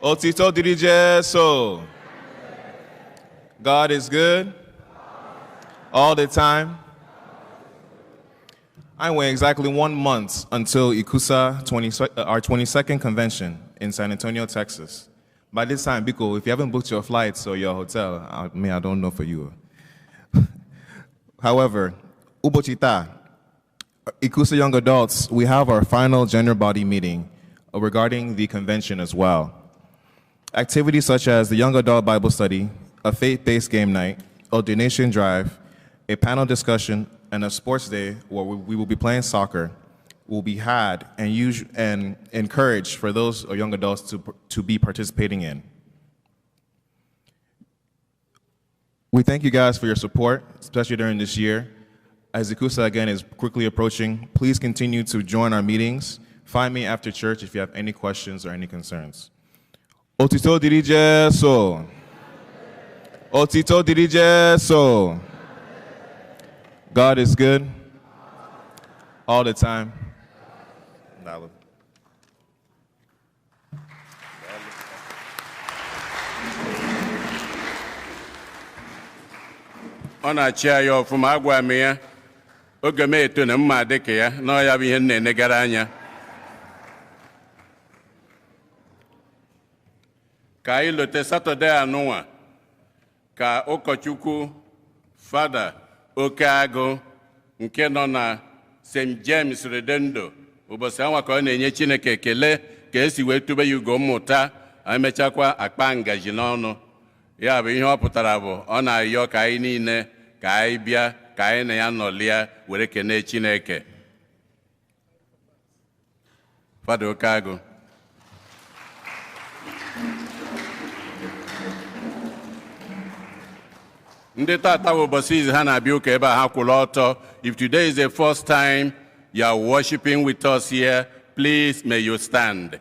Otito dịrị Jesu. God is good all the time. I went exactly 1 month until ICCUSA 20, our 22nd convention in San Antonio, Texas. By this time, biko, if you haven't booked your flights or your hotel, I mean, I don't know for you. However, ụbọchị taa, ICCUSA Young Adults, we have our final general body meeting regarding the convention as well. Activities such as the Young Adult Bible Study, a faith-based game night, a donation drive, a panel discussion, and a sports day where we will be playing soccer will be had and, and encouraged for those young adults to be participating in. We thank you guys for your support, especially during this year. As ICCUSA again is quickly approaching, please continue to join our meetings. Find me after church if you have any questions or any concerns. Otito dịrị Jesu. Otito dịrị Jesu. God is good all the time. Daalụ. Ọ na-achị anyị ọfụma. Agwa m ya oge m eto na mma dị ka ya na ọ ya bụ ihe m na-enegara anya. Ka anyị lote Saturday anụnwa ka ụkọchukwu Fada Okeagụ nke nọ na St. James Redondo, ụbọchị anwa ka ọ na-enye Chineke ekele ka esi wee tube ya ugo mmụta, emechakwa akpa ngaji n'ọnụ ya. Bụ ihe ọ pụtara bụ ọ na-ayọ ka anyị niile ka anyị bịa ka anyị na ya nọlịa were kene Chineke. Fada Okeagụ. Ndị tata bụ ụbọchị izu ha na-abịa ụka ebe a, ha kwụrụ ọtọ. If today is the first time you are worshiping with us here, please may you stand.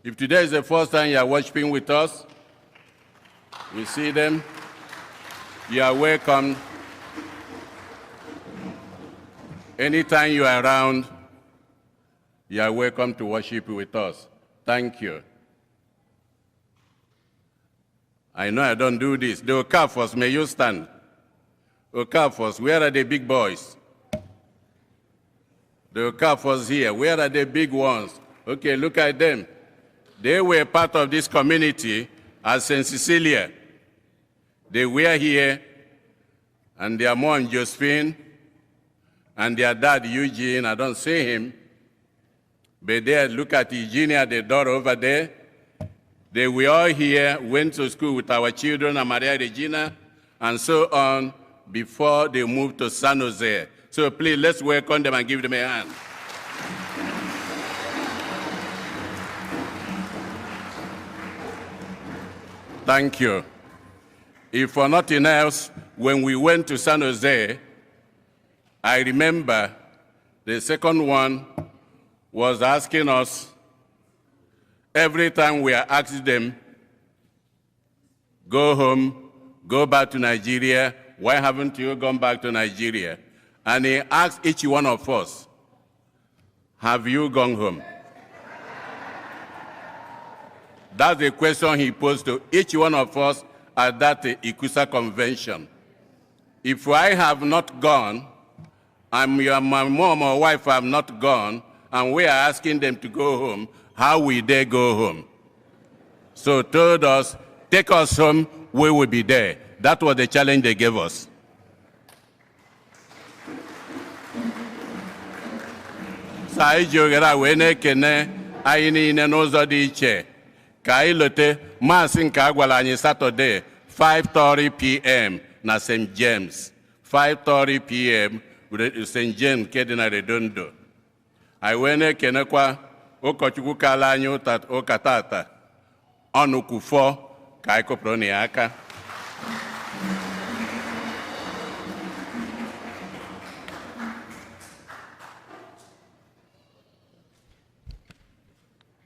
If today is the first time you are worshiping with us, we see them. You are welcome. Anytime you are around, you are welcome to worship with us. Thank you. I know I don't do this. The Okafors, may you stand. Okafors, where are the big boys? The Okafors here, where are the big ones? Okay, look at them. They were part of this community at St. Cecilia. They were here, and their mom, Josephine, and their dad, Eugene, I don't see him. But there, look at Eugenia, the daughter over there. They were all here, went to school with our children and Maria Regina, and so on, before they moved to San Jose. So please, let's welcome them and give them a hand. Thank you. If for nothing else, when we went to San Jose, I remember the second one was asking us, every time we are asking them, "Go home, go back to Nigeria, why haven't you gone back to Nigeria?" And he asked each one of us, "Have you gone home?" That's the question he posed to each one of us at that ICCUSA convention. If I have not gone, I'm your my mom or wife have not gone, and we are asking them to go home, how will they go home? So told us, "Take us home, we will be there." That was the challenge they gave us. So anyị ji oghere a wee na-ekene anyị niile n'ụzọ dị iche. Ka anyị lote Mass nke a gwara anyị Saturday, 5:30 p.m. na St. James. 5:30 p.m. St. James nke dị na Redondo. Anyị wee na-ekenekwa ụkọchukwu kala anyị ụka tata ọnụkwufọ. Ka anyị kụpụrụ na ya aka.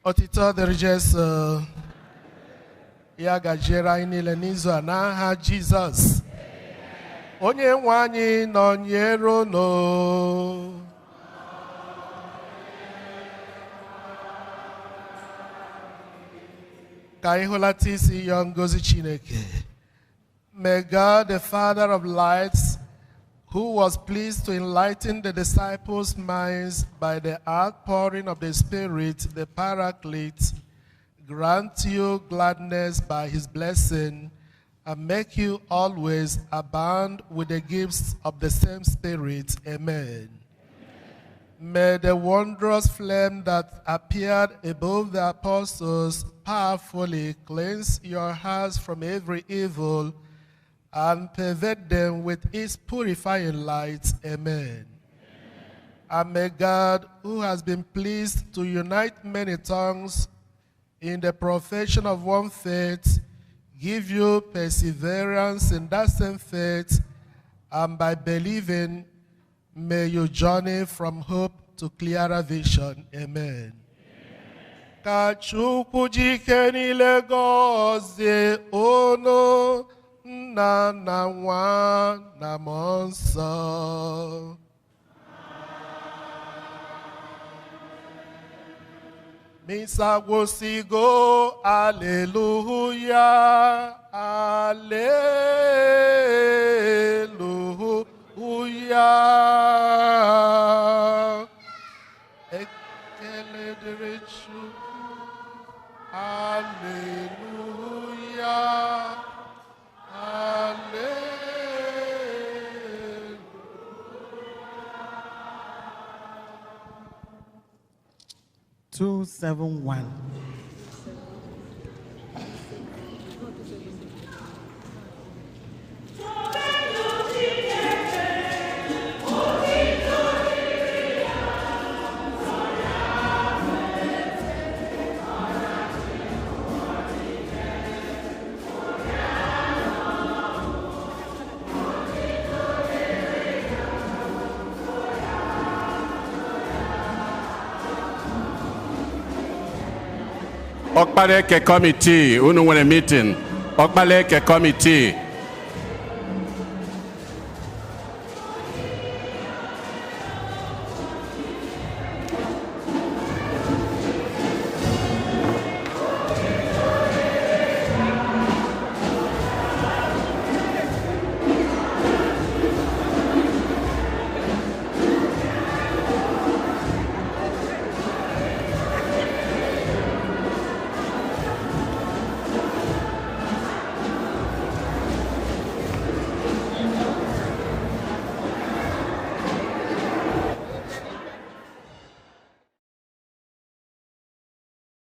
Otito dịrị Jesu. Ya gajiere anyị niile n'izu a n'aha Jizọs. Onye nwe anyị nọnyere unu. Ka anyị hụlata isi yọọ ngozi Chineke. May God, the Father of lights, who was pleased to enlighten the disciples' minds by the outpouring of the Spirit, the Paraclete, grant you gladness by his blessing and make you always abound with the gifts of the same Spirit. Amen. May the wondrous flame that appeared above the apostles powerfully cleanse your hearts from every evil and pervade them with its purifying light. Amen. And may God, who has been pleased to unite many tongues in the profession of one faith, give you perseverance in that same faith, and by believing, may you journey from hope to clearer vision. Amen. Ka Chukwu ji ike niile gọzie unu, Nna na Nwa na Mmụọ Nsọ. Misa gwụsịgo, aleluya, aleluya. Ekele dịrị Chukwu, aleluya, aleluya. 271. Ọkpara Eke Committee, unu nwere meeting. Ọkpara Eke Committee.